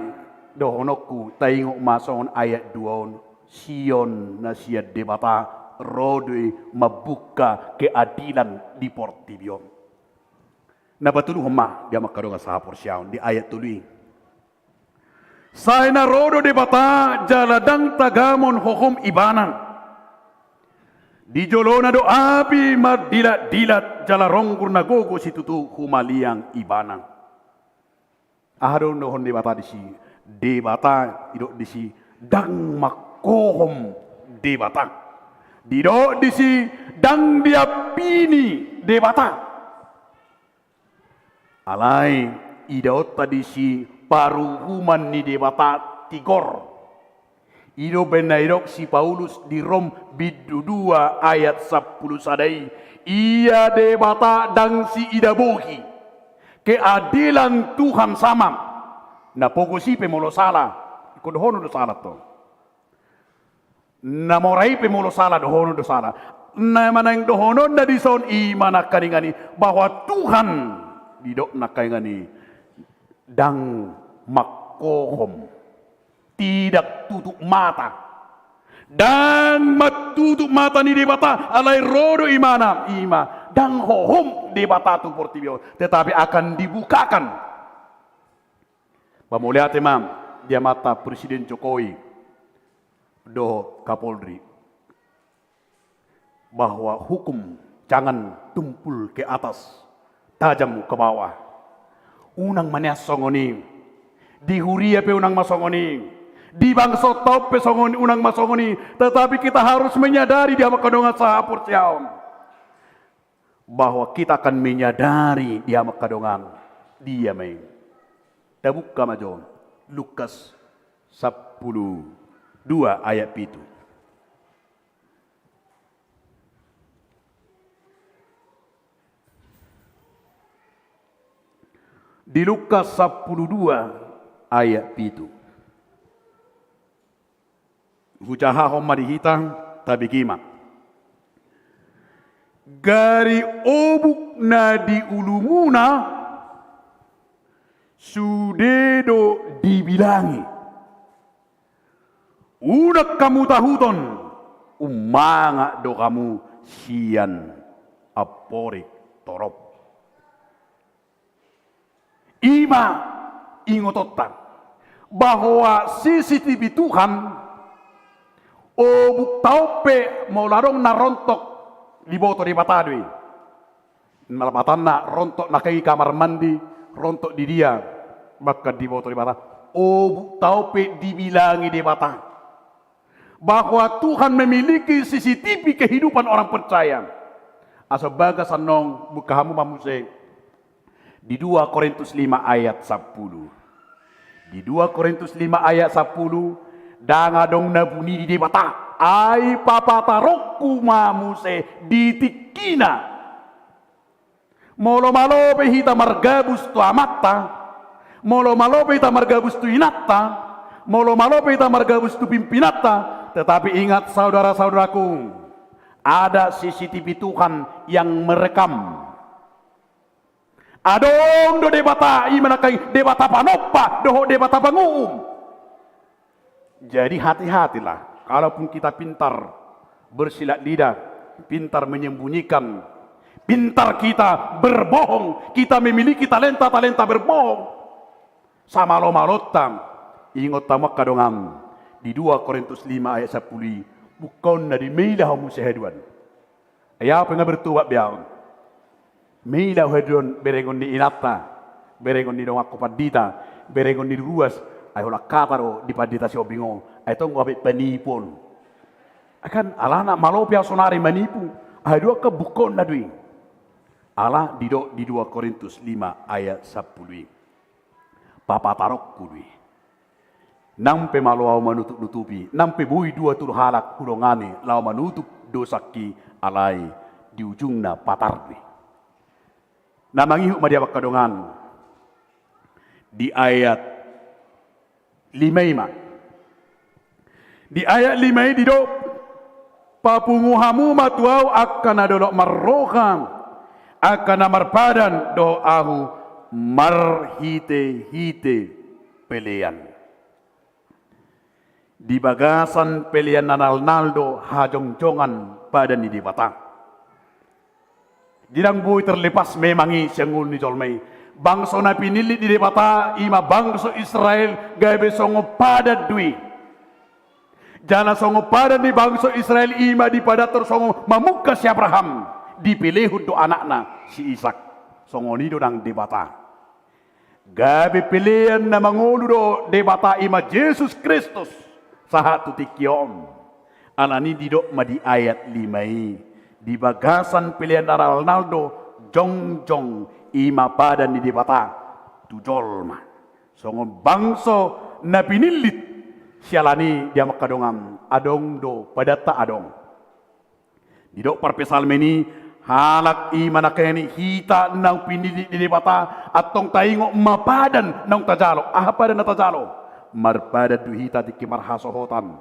dohononku, taingot ma songon ayat dua on, Sion na sian Debata, ro do i mambuka keadilan di portibi on. Na patoluhon ma di hamu angka dongan sahaporseaon di ayat tolu i. Sai na ro do Debata jala ndang tagamon hohom Ibana. Di jolona do api mardilat-dilat jala ronggur na gogo situtu humaliang Ibana. Aha do dohonon Debata disi? Debata didok disi ndang manghohom Debata. Didok disi ndang diampini Debata. Alai idaonta disi paruhuman ni Debata, tigor. I do umbaen na didok si Paulus di Rom bindu dua ayat sampulu sada i, ia Debata ndang siida bohi. Keadilan Tuhan sama. Na pogos i pe molo sala, ingkon dohonon do sala, tong. Na mora i pe molo sala, dohonon do sala. Na manaeng dohononna dison i ma nangkaningan i, bahwa Tuhan, didok nangkaningan i, ndang manghohom, tidak tutup mata. Ndang mantutup mata ni Debata, alai ro do Ibana, i ma, ndang hohom Debata tu portibi on, tetapi akan dibukakan. Pamauliate ma di amanta Presiden Jokowi dohot Kapolri, bahwa hukum jangan tumpul ke atas, tajam ke bawah. Unang ma nian songon i. Di huria pe unang ma songon i. Di bangsonta on pe songon, unang ma songon i. Tetapi kita harus menyadari di hamu angka dongan sahaporseaon, bahwa kita akan menyadari di hamu angka dongan, dia ma i. Tabuka ma jo Lukas sampulu dua ayat pitu. Di Lukas sampulu dua ayat pitu. Hujahahon ma di hita, tabege ma. Gari obuk na di ulumuna sude do dibilangi. Unang hamu tahuton, ummanga do hamu sian amporik torop. I ma ingotonta, bahwa C C T V Tuhan, obukta on pe molo adong na rontok, diboto Debata do i. Na lapatanna rontok nangkaningan i kamar mandi, rontok di dia, bahkan diboto Debata. Obukta on pe dibilangi Debata. Bahwa Tuhan memiliki C C T V kehidupan orang percaya. Asa bagas annon, buka hamu ma muse di dua Korintus lima ayat sampulu. Di dua Korintus lima ayat sampulu, ndang adong na buni di Debata. Ai papataronku ma muse di tingkina. Molo malo pe hita margabus tu amanta, molo malo pe hita margabus tu inanta, molo malo pe hita margabus tu pimpinanta, tetapi ingat, saudara-saudaraku, ada C C T V Tuhan yang merekam. Adong do Debata, i ma nangkaningan i, Debata panompa dohot Debata panguhum. Jadi, hati-hatilah, kalaupun kita pintar bersilat lidah, pintar menyembunyikan, pintar kita berbohong, kita memiliki talenta-talenta berbohong. Samalo-malonta, Ingot hamu angka dongan, di dua Korintus lima ayat sampulu i, bungkaonna do i, maila ho muse haduan. Ai au pe nga bertobat be au. Maila ho haduan berengon ni inanta, berengon ni donganku pandita, berengon ni ruas, ai holan hata do di pandita Sihombing on, ai tong gabe panipu on. Ai kan alana malo pe au sonari manipu, ai haduan kan bungkaonna do i. Ala didok di dua Korintus lima ayat sampulu i. Papataronku do i. Nang pe malo au manutup-nutupi, nang pe boi dua tolu halak hudongani laho manutup dosangki, alai di ujungna patar do i. Na mangihut ma di au angka dongan. Di ayat lima i ma. Di ayat lima i didok, papungu hamu ma tu au angka na dolok marroha, angka na marpadan dohot ahu marhite-hite pelean. Di bagasan pelean na nalnal do hajongjongan padan ni Debata. Ndang boi terlepas memang i sian ngolu ni jolma i. Bangso na pinillit ni Debata i ma bangso Israel gabe songon padan do i. Jala songon padan ni bangso Israel i ma dipadathon songon mamungka si Abraham, dipelehon do anakna si Isak. Songon i do nang Debata. Gabe pelean na mangolu do Debata i ma Jesus Kristus sahat tu tingki on. Alani didok ma di ayat lima i, di bagasan pelean na nalnal do jongjong i ma padan ni Debata tu jolma. Songon bangso na pinillit, siala ni i di au angka dongan, adong do padanta adong. Didok parpsalmen i, halak i ma na keni hita naung pinillit ni Debata, antong taingot ma padan naung tajalo. Aha padan na tajalo? Marpadan do hita tingki marhasohotan.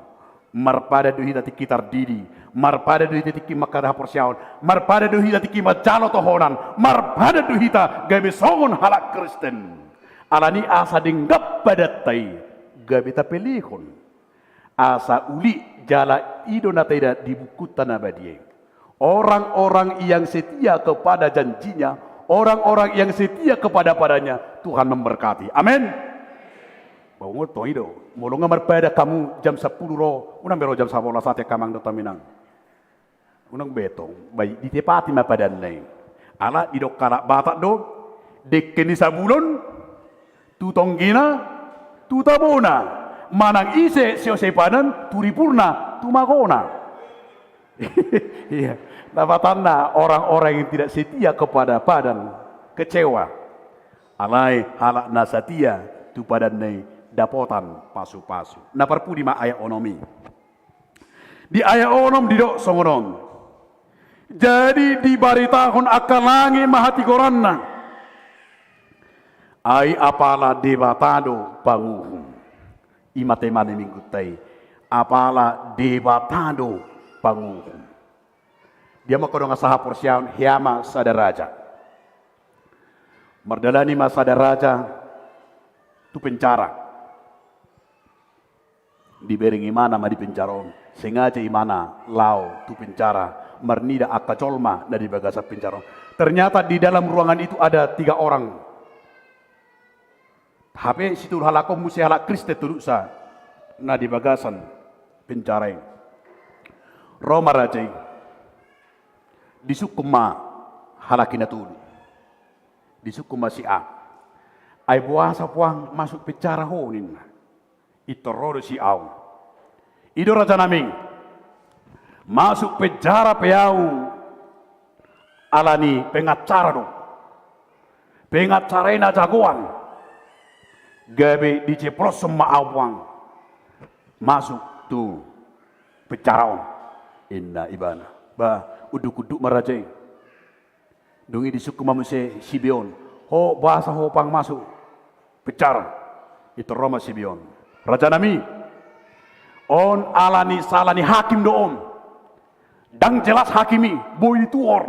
Marpadan do hita tingki tardidi. Marpadan do hita tingki manghatai haporseaon. Marpadan do hita tingki manjalo tohonan. Marpadan do hita gabe songon halak Kristen. Alani asa denggan padanta i gabe tapelehon. Asa uli jala i do na taida di bukunta na badia i. Orang-orang yang setia kepada janjinya, orang-orang yang setia kepada padanya, Tuhan memberkati. Amin. Baungot tong i do, molo nga marpadan hamu jam sampulu ro, unang be ro jam sabolas ate amang dohot inang. Unang be tong, bai ditepati ma padanna i. Ala didok halak Batak do, dengke ni sabulon, tu tonggena, tu tabona, manang ise siose padan, tu ripurna, tu magona. Iya, dapatanna orang-orang yang tidak setia kepada padan, kecewa. Alai halak na setia tu padanna i dapotan pasu-pasu. Na parpudi ma ayat onom i. Di ayat onom didok songon on. Jadi dibaritahon angka langit ma hatigoranna. Ai apala Debata do panguhum. I ma tema ni minggunta i. Apala Debata do panguhum. Di au angka dongan sahaporseaon, hea ma sada raja. Mardalani ma sada raja tu penjara. Dibereng imana ma di penjara on. Sengaja imana laho tu penjara, marnida angka jolma na di bagasan penjara on. Ternyata di dalam ruangan itu ada tiga orang. Hape situtu halak on muse halak Kristen tolu sa na di bagasan penjara i. Ro ma raja i. Disungkun ma halak i na tolu. Disungkun ma si A. Ai boasa puang masuk penjara ho, ninna. Pintor ro do si A on. I do rajanami, masuk penjara pe au alani pengacara do. Pengacara i na jagoan. Gabe diceploshon ma au puang masuk tu penjara on, ninna ibana. Ba, unduk-unduk ma raja i. Dung i disungkun ma muse si B on. Ho, boasa ho puang masuk penjara? Pintor ro ma si B on. Rajanami, on alani sala ni hakim do on. Ndang jelas hakim i, boi dituhor.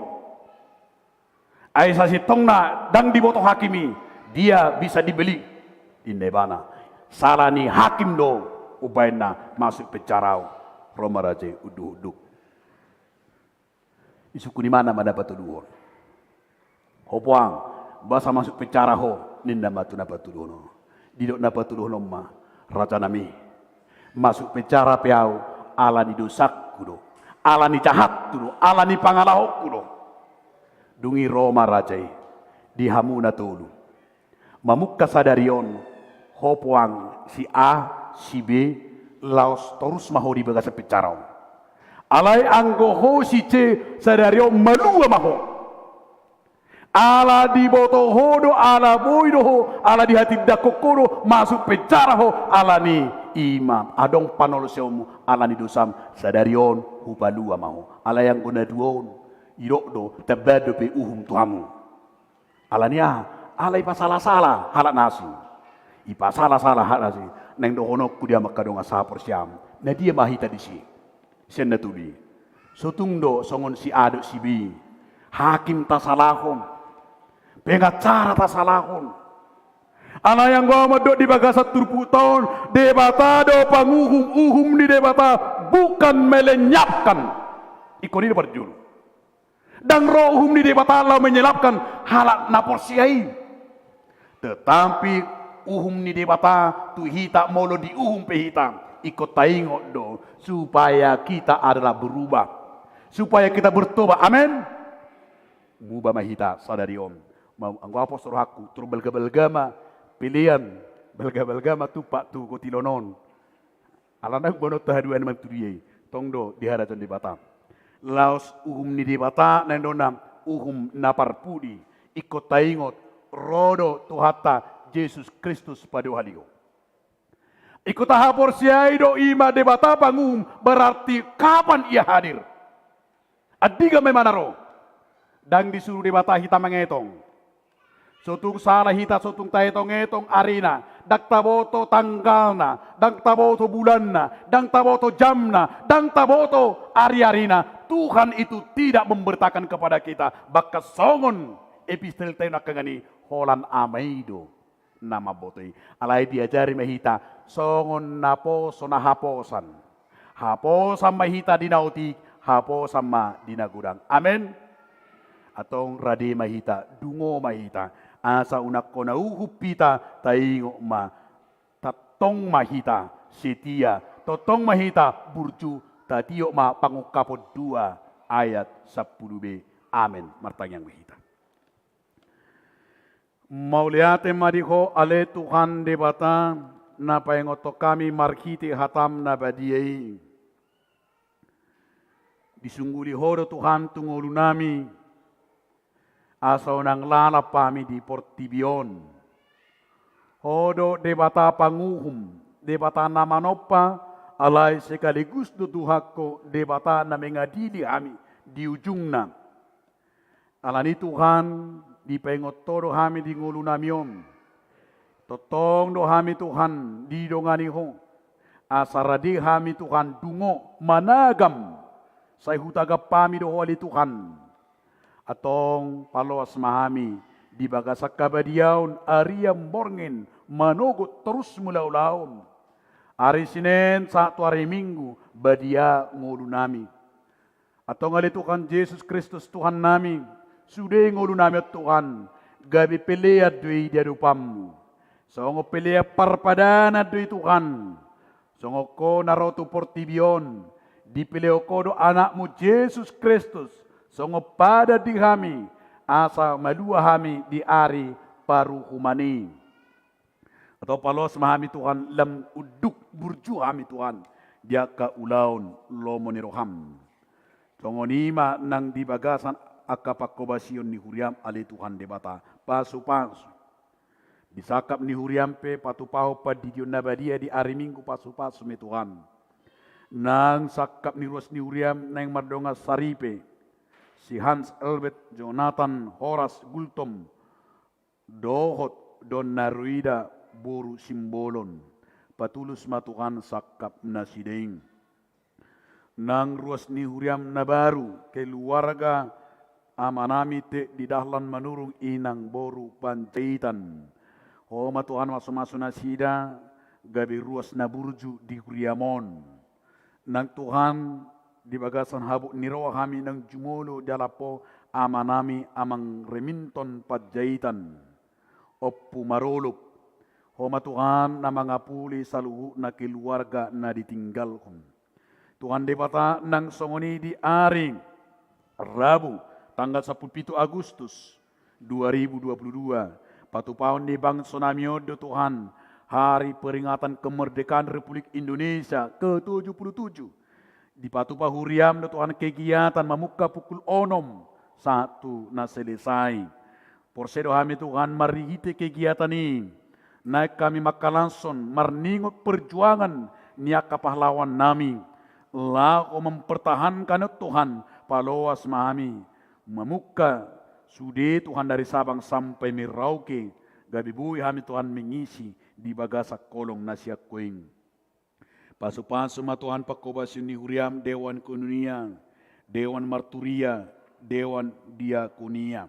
Ai sasintongna ndang diboto hakim i, dia bisa dibeli, ninna ibana. Sala ni hakim do umbahen na masuk penjara au. Ro ma raja i unduk-unduk. Disungkun imana ma na patoluhon. Ho puang, boasa masuk penjara ho, ninna ma tu na patoluhon on. Didok na patoluhon on ma, Rajanami, masuk penjara pe ahu ala ni dosangku do, ala ni jahatku do, ala ni pangalahonku do. Dung i ro ma raja i di hamu na tolu. Mamungka sadari on, ho puang si A, si B, laos torus ma ho di bagasan penjara on. Alai anggo ho si C, sadari on malua ma ho. Ala diboto ho do, ala boi do ho, ala dihatindangkon ho do, masuk penjara ho, ala ni i ma adong panolosionmu, ala ni dosam, sadari on hupalua ma ho. Alai anggo na dua on, didok do, tamba dope uhum tu hamu. Ala ni aha? Ala ipasalasala halak na asing. Ipasalasala halak na asing. Naeng dohononku di hamu angka dongan sahaporseaon, na dia ma hita disi? Sian na tolu i. Sotung do songon si A dohot si B. Hakim tasalahon. Pengacara tasalahon. Alai anggo ahu mandok di bagasan turpukta on, Debata do panguhum, uhum ni Debata bukan melenyapkan. Ingkon i do parjolo. Ndang ro uhum ni Debata laho menyelamatkan halak na porsea i. Tetapi uhum ni Debata tu hita molo diuhum pe hita, ingkon taingot do supaya kita adalah berubah. Supaya kita bertobat. Amin. Muba ma hita sadari on. Mau anggo apostel rohangku, tor balga-balga ma pelean, balga-balga ma tumpak tu kotilon on. Alana umbahen on tahaduan ma tu dia i. Tong do di harajaon Debata. Laos uhum ni Debata, naeng dona uhum na parpudi. Ingkon taingot, ro do Tuhanta Jesus Kristus paduahalihon. Ingkon tahaporseai do i ma Debata panguhum, berarti kapan ia hadir? Andigan ma imana ro? Ndang disuru Debata hita mangetong. Sotung sala hita, sotung taetong-etong arina, ndang taboto tanggalna, ndang taboto bulanna, ndang taboto jamna, ndang taboto ari-arina. Tuhan itu tidak memberitakan kepada kita. Bahkan songon epistel taenon angka ngani, holan Ama i do na mamboto i. Alai diajari ma hita songon naposo na haposan. Haposan ma hita di na otik, haposan ma di na godang. Amen. Antong rade ma hita, dungo ma hita. Asa unang hona uhum hita, taingot ma, tongtong ma hita setia, tongtong ma hita burju. Tatiop ma Pangungkapon dua ayat sampulu B. Amen. Martangiang ma hita. Mauliate ma di Ho ale Tuhan Debata, na paingothon hami marhite hataM na badia i. Disungguli Ho do Tuhan tu ngolunami, asa unang lalap hami di portibi on. Ho do Debata panguhum, Debata na manompa, alai sekaligus do Tuhan Ho Debata na mengadili hami di ujungna. Alani Tuhan, dipaingot Ho do hami di ngolunami on. Tongtong do hami Tuhan didongani Ho. Asa rade hami Tuhan dungo managam, sai hutagam hami do Ho ale Tuhan. Antong paloas ma hami di bagasan habadiaon, arian borngin, manogot torus mulaulaon. Ari Sinen sahat tu ari Minggu, badia ngolunami. Antong ale Tuhan Jesus Kristus Tuhannami, sude ngolunami on Tuhan, gabe pelean do i di adopanMu. Songon pelean parpadanan do i Tuhan. Songon Ho na ro tu portibi on, dipelehon Ho do AnakMu Jesus Kristus, songon padan di hami, asa malua hami di ari paruhuman i. Antong paloas ma hami Tuhan, lam unduk burju hami Tuhan, di angka ulaon lomo ni rohaM. Songon i ma nang di bagasan angka panghobasion ni huriaM ale Tuhan Debata, pasupasu. Di sangkap ni huriaM pe patupahon pandidion na badia di ari Minggu, pasupasu ma i Tuhan. Nang sangkap ni ruas ni huriaM naeng mardongan saripe, si Hans Elbert, Jonathan, Horas, Gultom, dohot Donna Ruida boru Simbolon. Patulus ma Tuhan sangkap nasida i. Nang ruas ni huriaM na baru, keluarga amanami Tek di Dahlan Manurung, inang boru Panjaitan. Ho ma Tuhan masumasu nasida, gabe ruas na burju di huriaM on. Nang Tuhan, di bagasan habot ni roha hami naeng jumolo dialap Ho amanami Amang Remington Panjaitan, Ompu Marolop, Ho ma Tuhan na mangapuli saluhutna keluarga na ditinggalhon. Tuhan Debata, nang songon i di ari Rabu tanggal sampulu pitu Agustus dua ribu dua puluh dua, patupahon ni bangso nami on do Tuhan hari peringatan kemerdekaan Republik Indonesia ke tujuh puluh tujuh. Dipatupa huriam do Tuhan kegiatan mamungka pukul onom sahat tu na selesai. Porsea do hami Tuhan marhite kegiatan i naeng hami mangkalashon marningot perjuangan ni angka pahlawan nami. Laho mempertahankan on Tuhan, paloas ma hami mamungka sude Tuhan dari Sabang sampai Merauke, gabe boi hami Tuhan mengisi di bagasan holong na sian Ho i. Pasupasu ma Tuhan panghobasion ni huriam Dewan Koinonia, Dewan Marturia, Dewan Diakonia.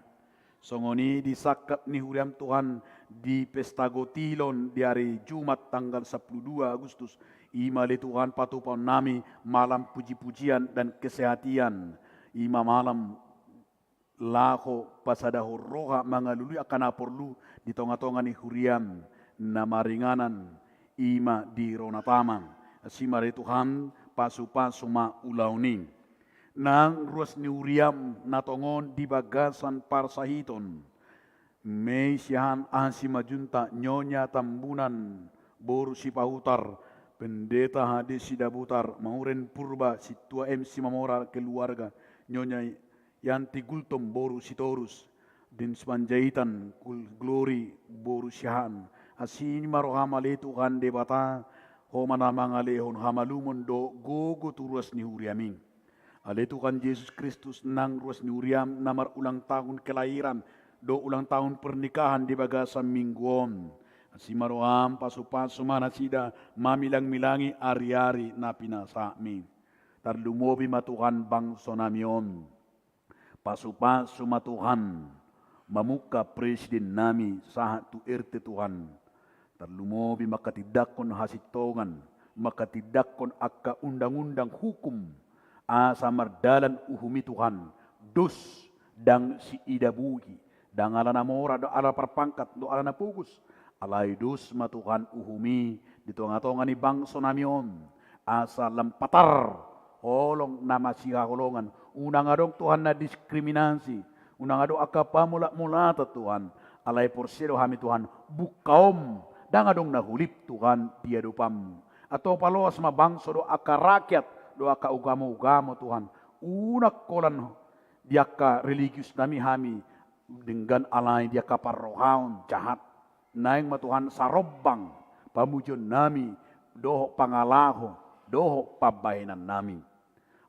Songon i di sangkap ni huriam Tuhan di pesta gotilon di ari Jumat tanggal sampulu dua Agustus, i ma ale Tuhan patupahon nami malam puji-pujian dan kesehatian, i ma malam laho pasadahon roha mangalului angka na porlu di tonga-tonga ni huriam na maringanan, i ma di Ronatama. Asi ma ale Tuhan, pasupasu ma ulaon i. Nang ruas ni huriam na tongon di bagasan parsahiton, Mei Siahaan, Aha Simanjuntak, Nyonya Tambunan boru Sipahutar, Pendeta H D Sidabutar, Mauren Purba, Sintua M Simamora keluarga, Nyonya Yanti Gultom boru Sitorus, Dens Panjaitan, Gul-, Glory boru Siahaan. Asi ma roham ale Tuhan Debata, Ho ma na mangalehon hamalumon dohot gogo tu ruas ni huriam i. Ale Tuhan Jesus Kristus, nang ruas ni huriam na marulang tahun kelahiran dohot ulang tahun pernikahan di bagasan minggu on, asi ma roham, pasupasu ma nasida mamilang-milangi ari-ari na pinasahatmi. Tarlumobi ma Tuhan bangso nami on. Pasupasu ma Tuhan mamungka presiden nami sahat tu R T Tuhan. Tarlumobi mangkatindangkon hasintongan, mangkatindangkon angka undang-undang hukum, asa mardalan uhum i Tuhan, dos ndang siida bohi, ndang ala na mora dohot ala parpangkat dohot ala na pogos, alai dos ma Tuhan uhum i di tonga-tonga ni bangso nami on, asa lam patar holong na masihaholongan, unang adong Tuhan na diskriminasi, unang adong angka pamulak-mulatan Tuhan, alai porsea do hami Tuhan, bungkaonmu, ndang adong na hulip Tuhan di adopanmu. Antong paloas ma bangso dohot angka rakyat dohot angka ugamo-ugamo Tuhan, unang holan di angka religius nami hami, denggan alai di angka parrohaon jahat. Naeng ma Tuhan sarombang pamujion nami, dohot pangalaho, dohot pambahenan nami.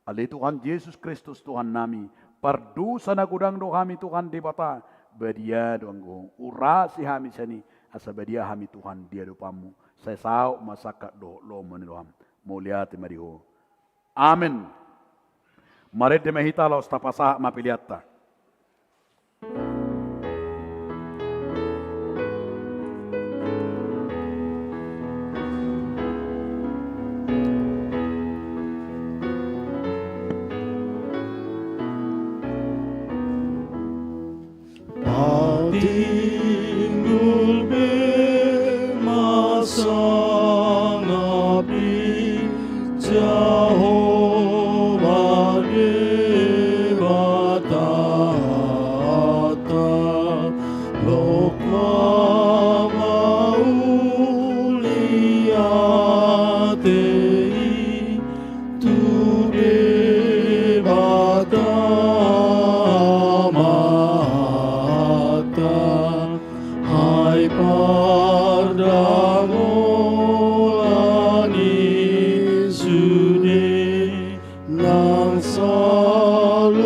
Ale Tuhan Jesus Kristus Tuhan nami, pardosa na godang do hami Tuhan Debata, badia do anggo urasi hami sian i, asa badia hami Tuhan di adopanmu, sai saut ma sangkap dohot lomo ni roham. Mauliate ma di Ho. Amen. Marende ma hita laos tapasahat ma peleanta. Patinggul be ma sangap i Jahowa Debatanta, lok ma mauliate i tu Debata Amanta, ai pardamolan ni sude nang saluhut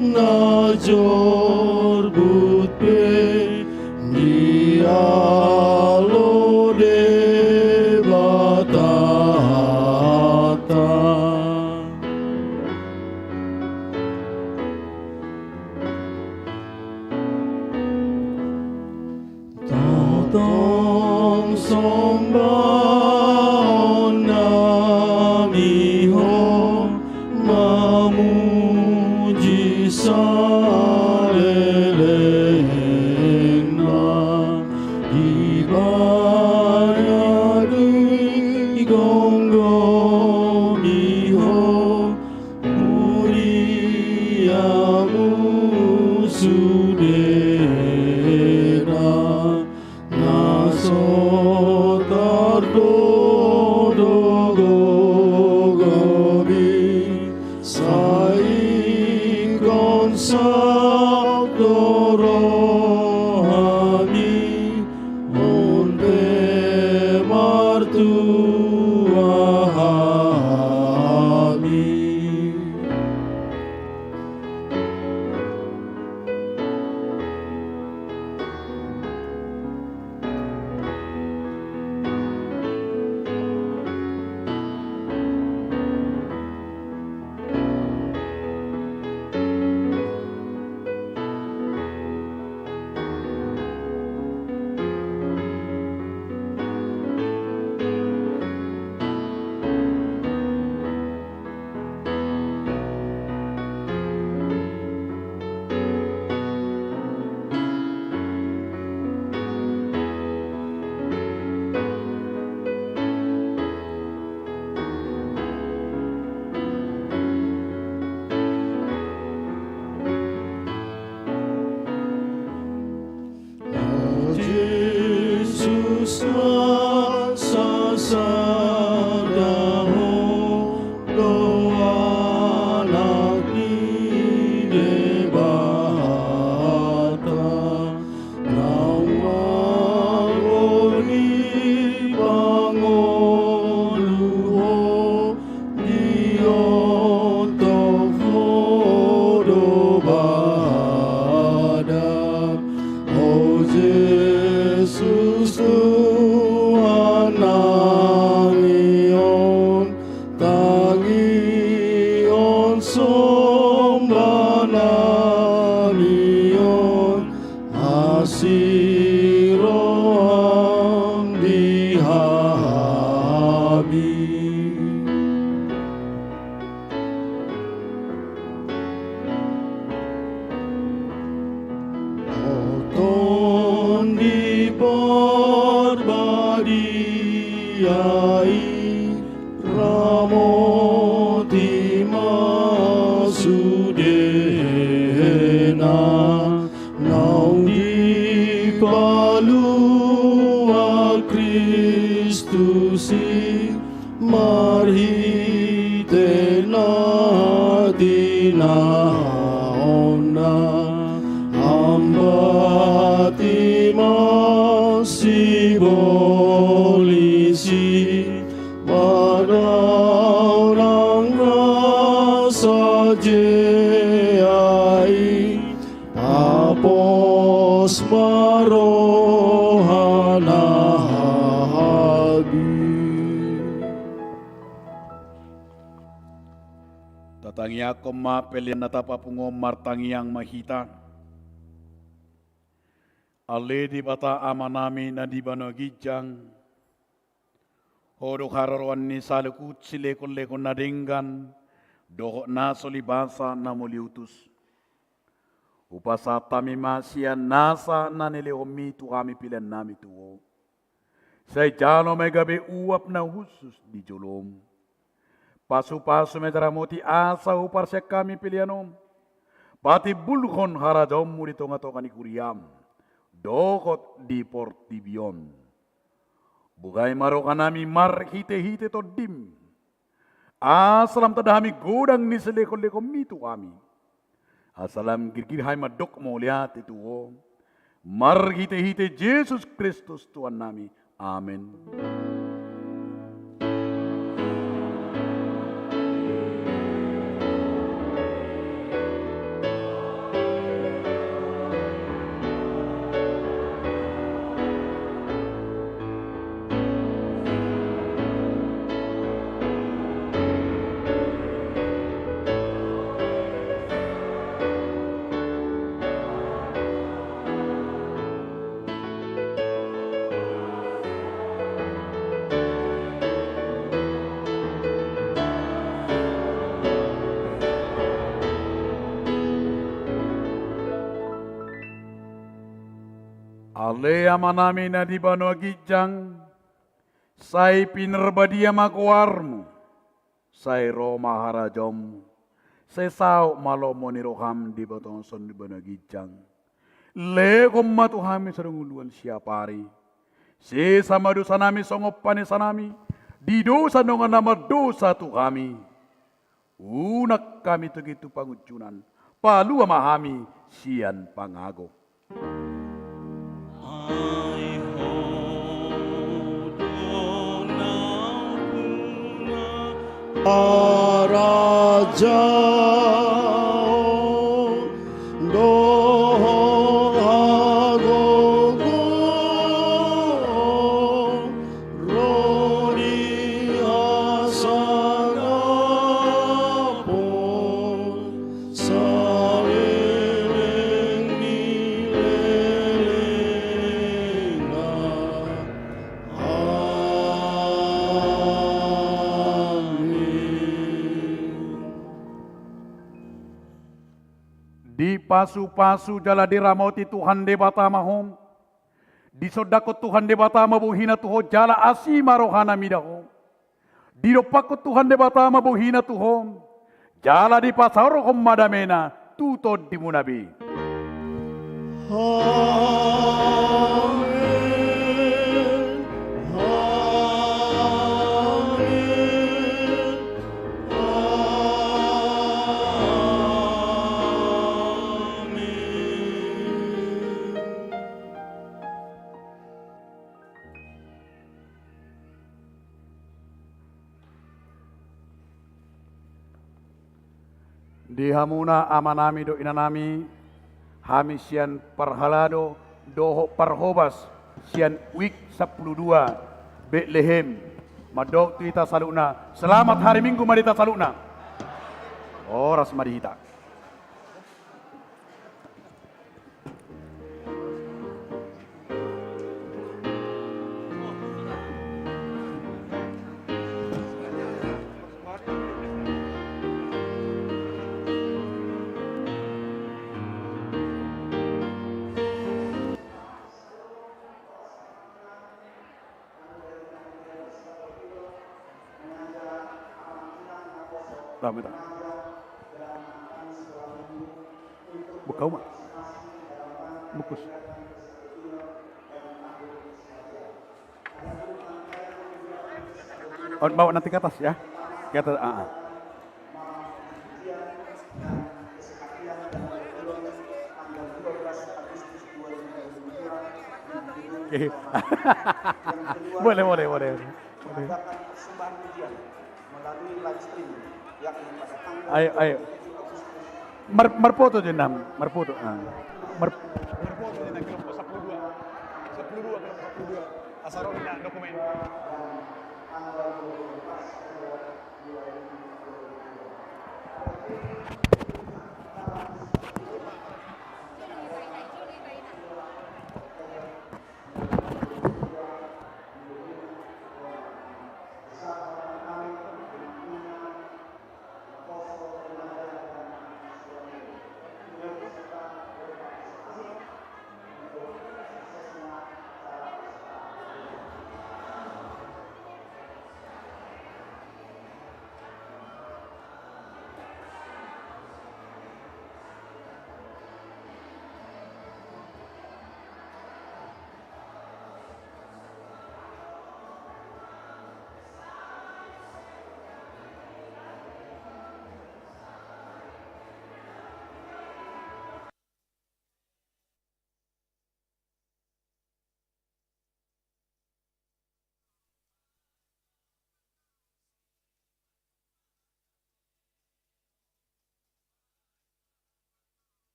na jorbut pe, dialo Debatanta. Tongtong sombahon nami Ho, mamuji salelengna, di rohami, on pe martua hami. Jesus, na sasada Ho do Anak ni Debata, naung mangoli pangoluhon, diontong Ho do bada. O Jesus, Tuhan nami on, tangihon somba nami on, asi rohaM di hami. O Tondi Parbadia i, ramoti ma sudena, naung dipalua Kristus i marhite na tinaonna. Ambat i ma sibolis i, padaonan rasa jea i, papos ma roha na habib. Tatangiangkon ma pelean na tapapungu on, martangiang ma hita. Ale Debata Amanami na di banua ginjang, Ho do haroroan ni saluhut silekonlekon na denggan dohot na so libasa na mauliutus. Hupasahat hami ma sian nasa na nilehonMi tu hami peleannami tu Ho. Sai jalo ma i gabe uap na hushus di joloM. Pasupasu ma i, ramoti asa huparsian hami pelean on patimbulhon harajaonMu di tongatonga ni huriaM dohot di portibi on. Buhai ma rohanami marhitehite TondiM, asa lam tanda hami godang ni silekonlekonMi tu hami, asa lam girgir hami mandok mauliate tu Ho, marhitehite Jesus Kristus Tuhannami. Amen. Ale Amanami na di banua ginjang, sai pinarbadia ma goarMu. Sai ro ma harajaonMu. Sai saut ma lomo ni rohaM di batoson ni banua ginjang. Lehon ma tu hami sadari on siapari. Sesa ma dosanami songon panesanami di dosa ni dongan na mardosa tu hami. Unang hami togihon tu pangunjunan, Palua ma hami sian pangago. Harajaon dohot hagogoon, ro di hasangapon saleleng ni lelengna. Amin. Dipasupasu jala diramoti Tuhan Debata ma ho. Disondangkon Tuhan Debata ma bohina tu ho jala asi ma rohana mida ho. Didompakkon Tuhan Debata ma bohina tu ho jala dipasaorhon ma damena tu tondimuna be. Amen. Amen. Amen. Di hamuna amanami dohot inanami, hami sian parhalado dohot parhobas sian wik sampulu dua Betlehem, mandok tu hita saluhutna, selamat hari Minggu ma di hita saluhutna. Horas ma di hita. Buka uma. Bukus. On, bawa nanti ke atas ya. Ke atas, ah, ah. Oke. Boleh, boleh, boleh. Boleh. Ayo, ayo. Mar-, marfoto jo, Nam. Marfoto. Ah. Mar-, marfoto jo, Nam. Kelompok sepuluh dua. Sepuluh dua, kelompok sepuluh dua. Asal ro na dokumen.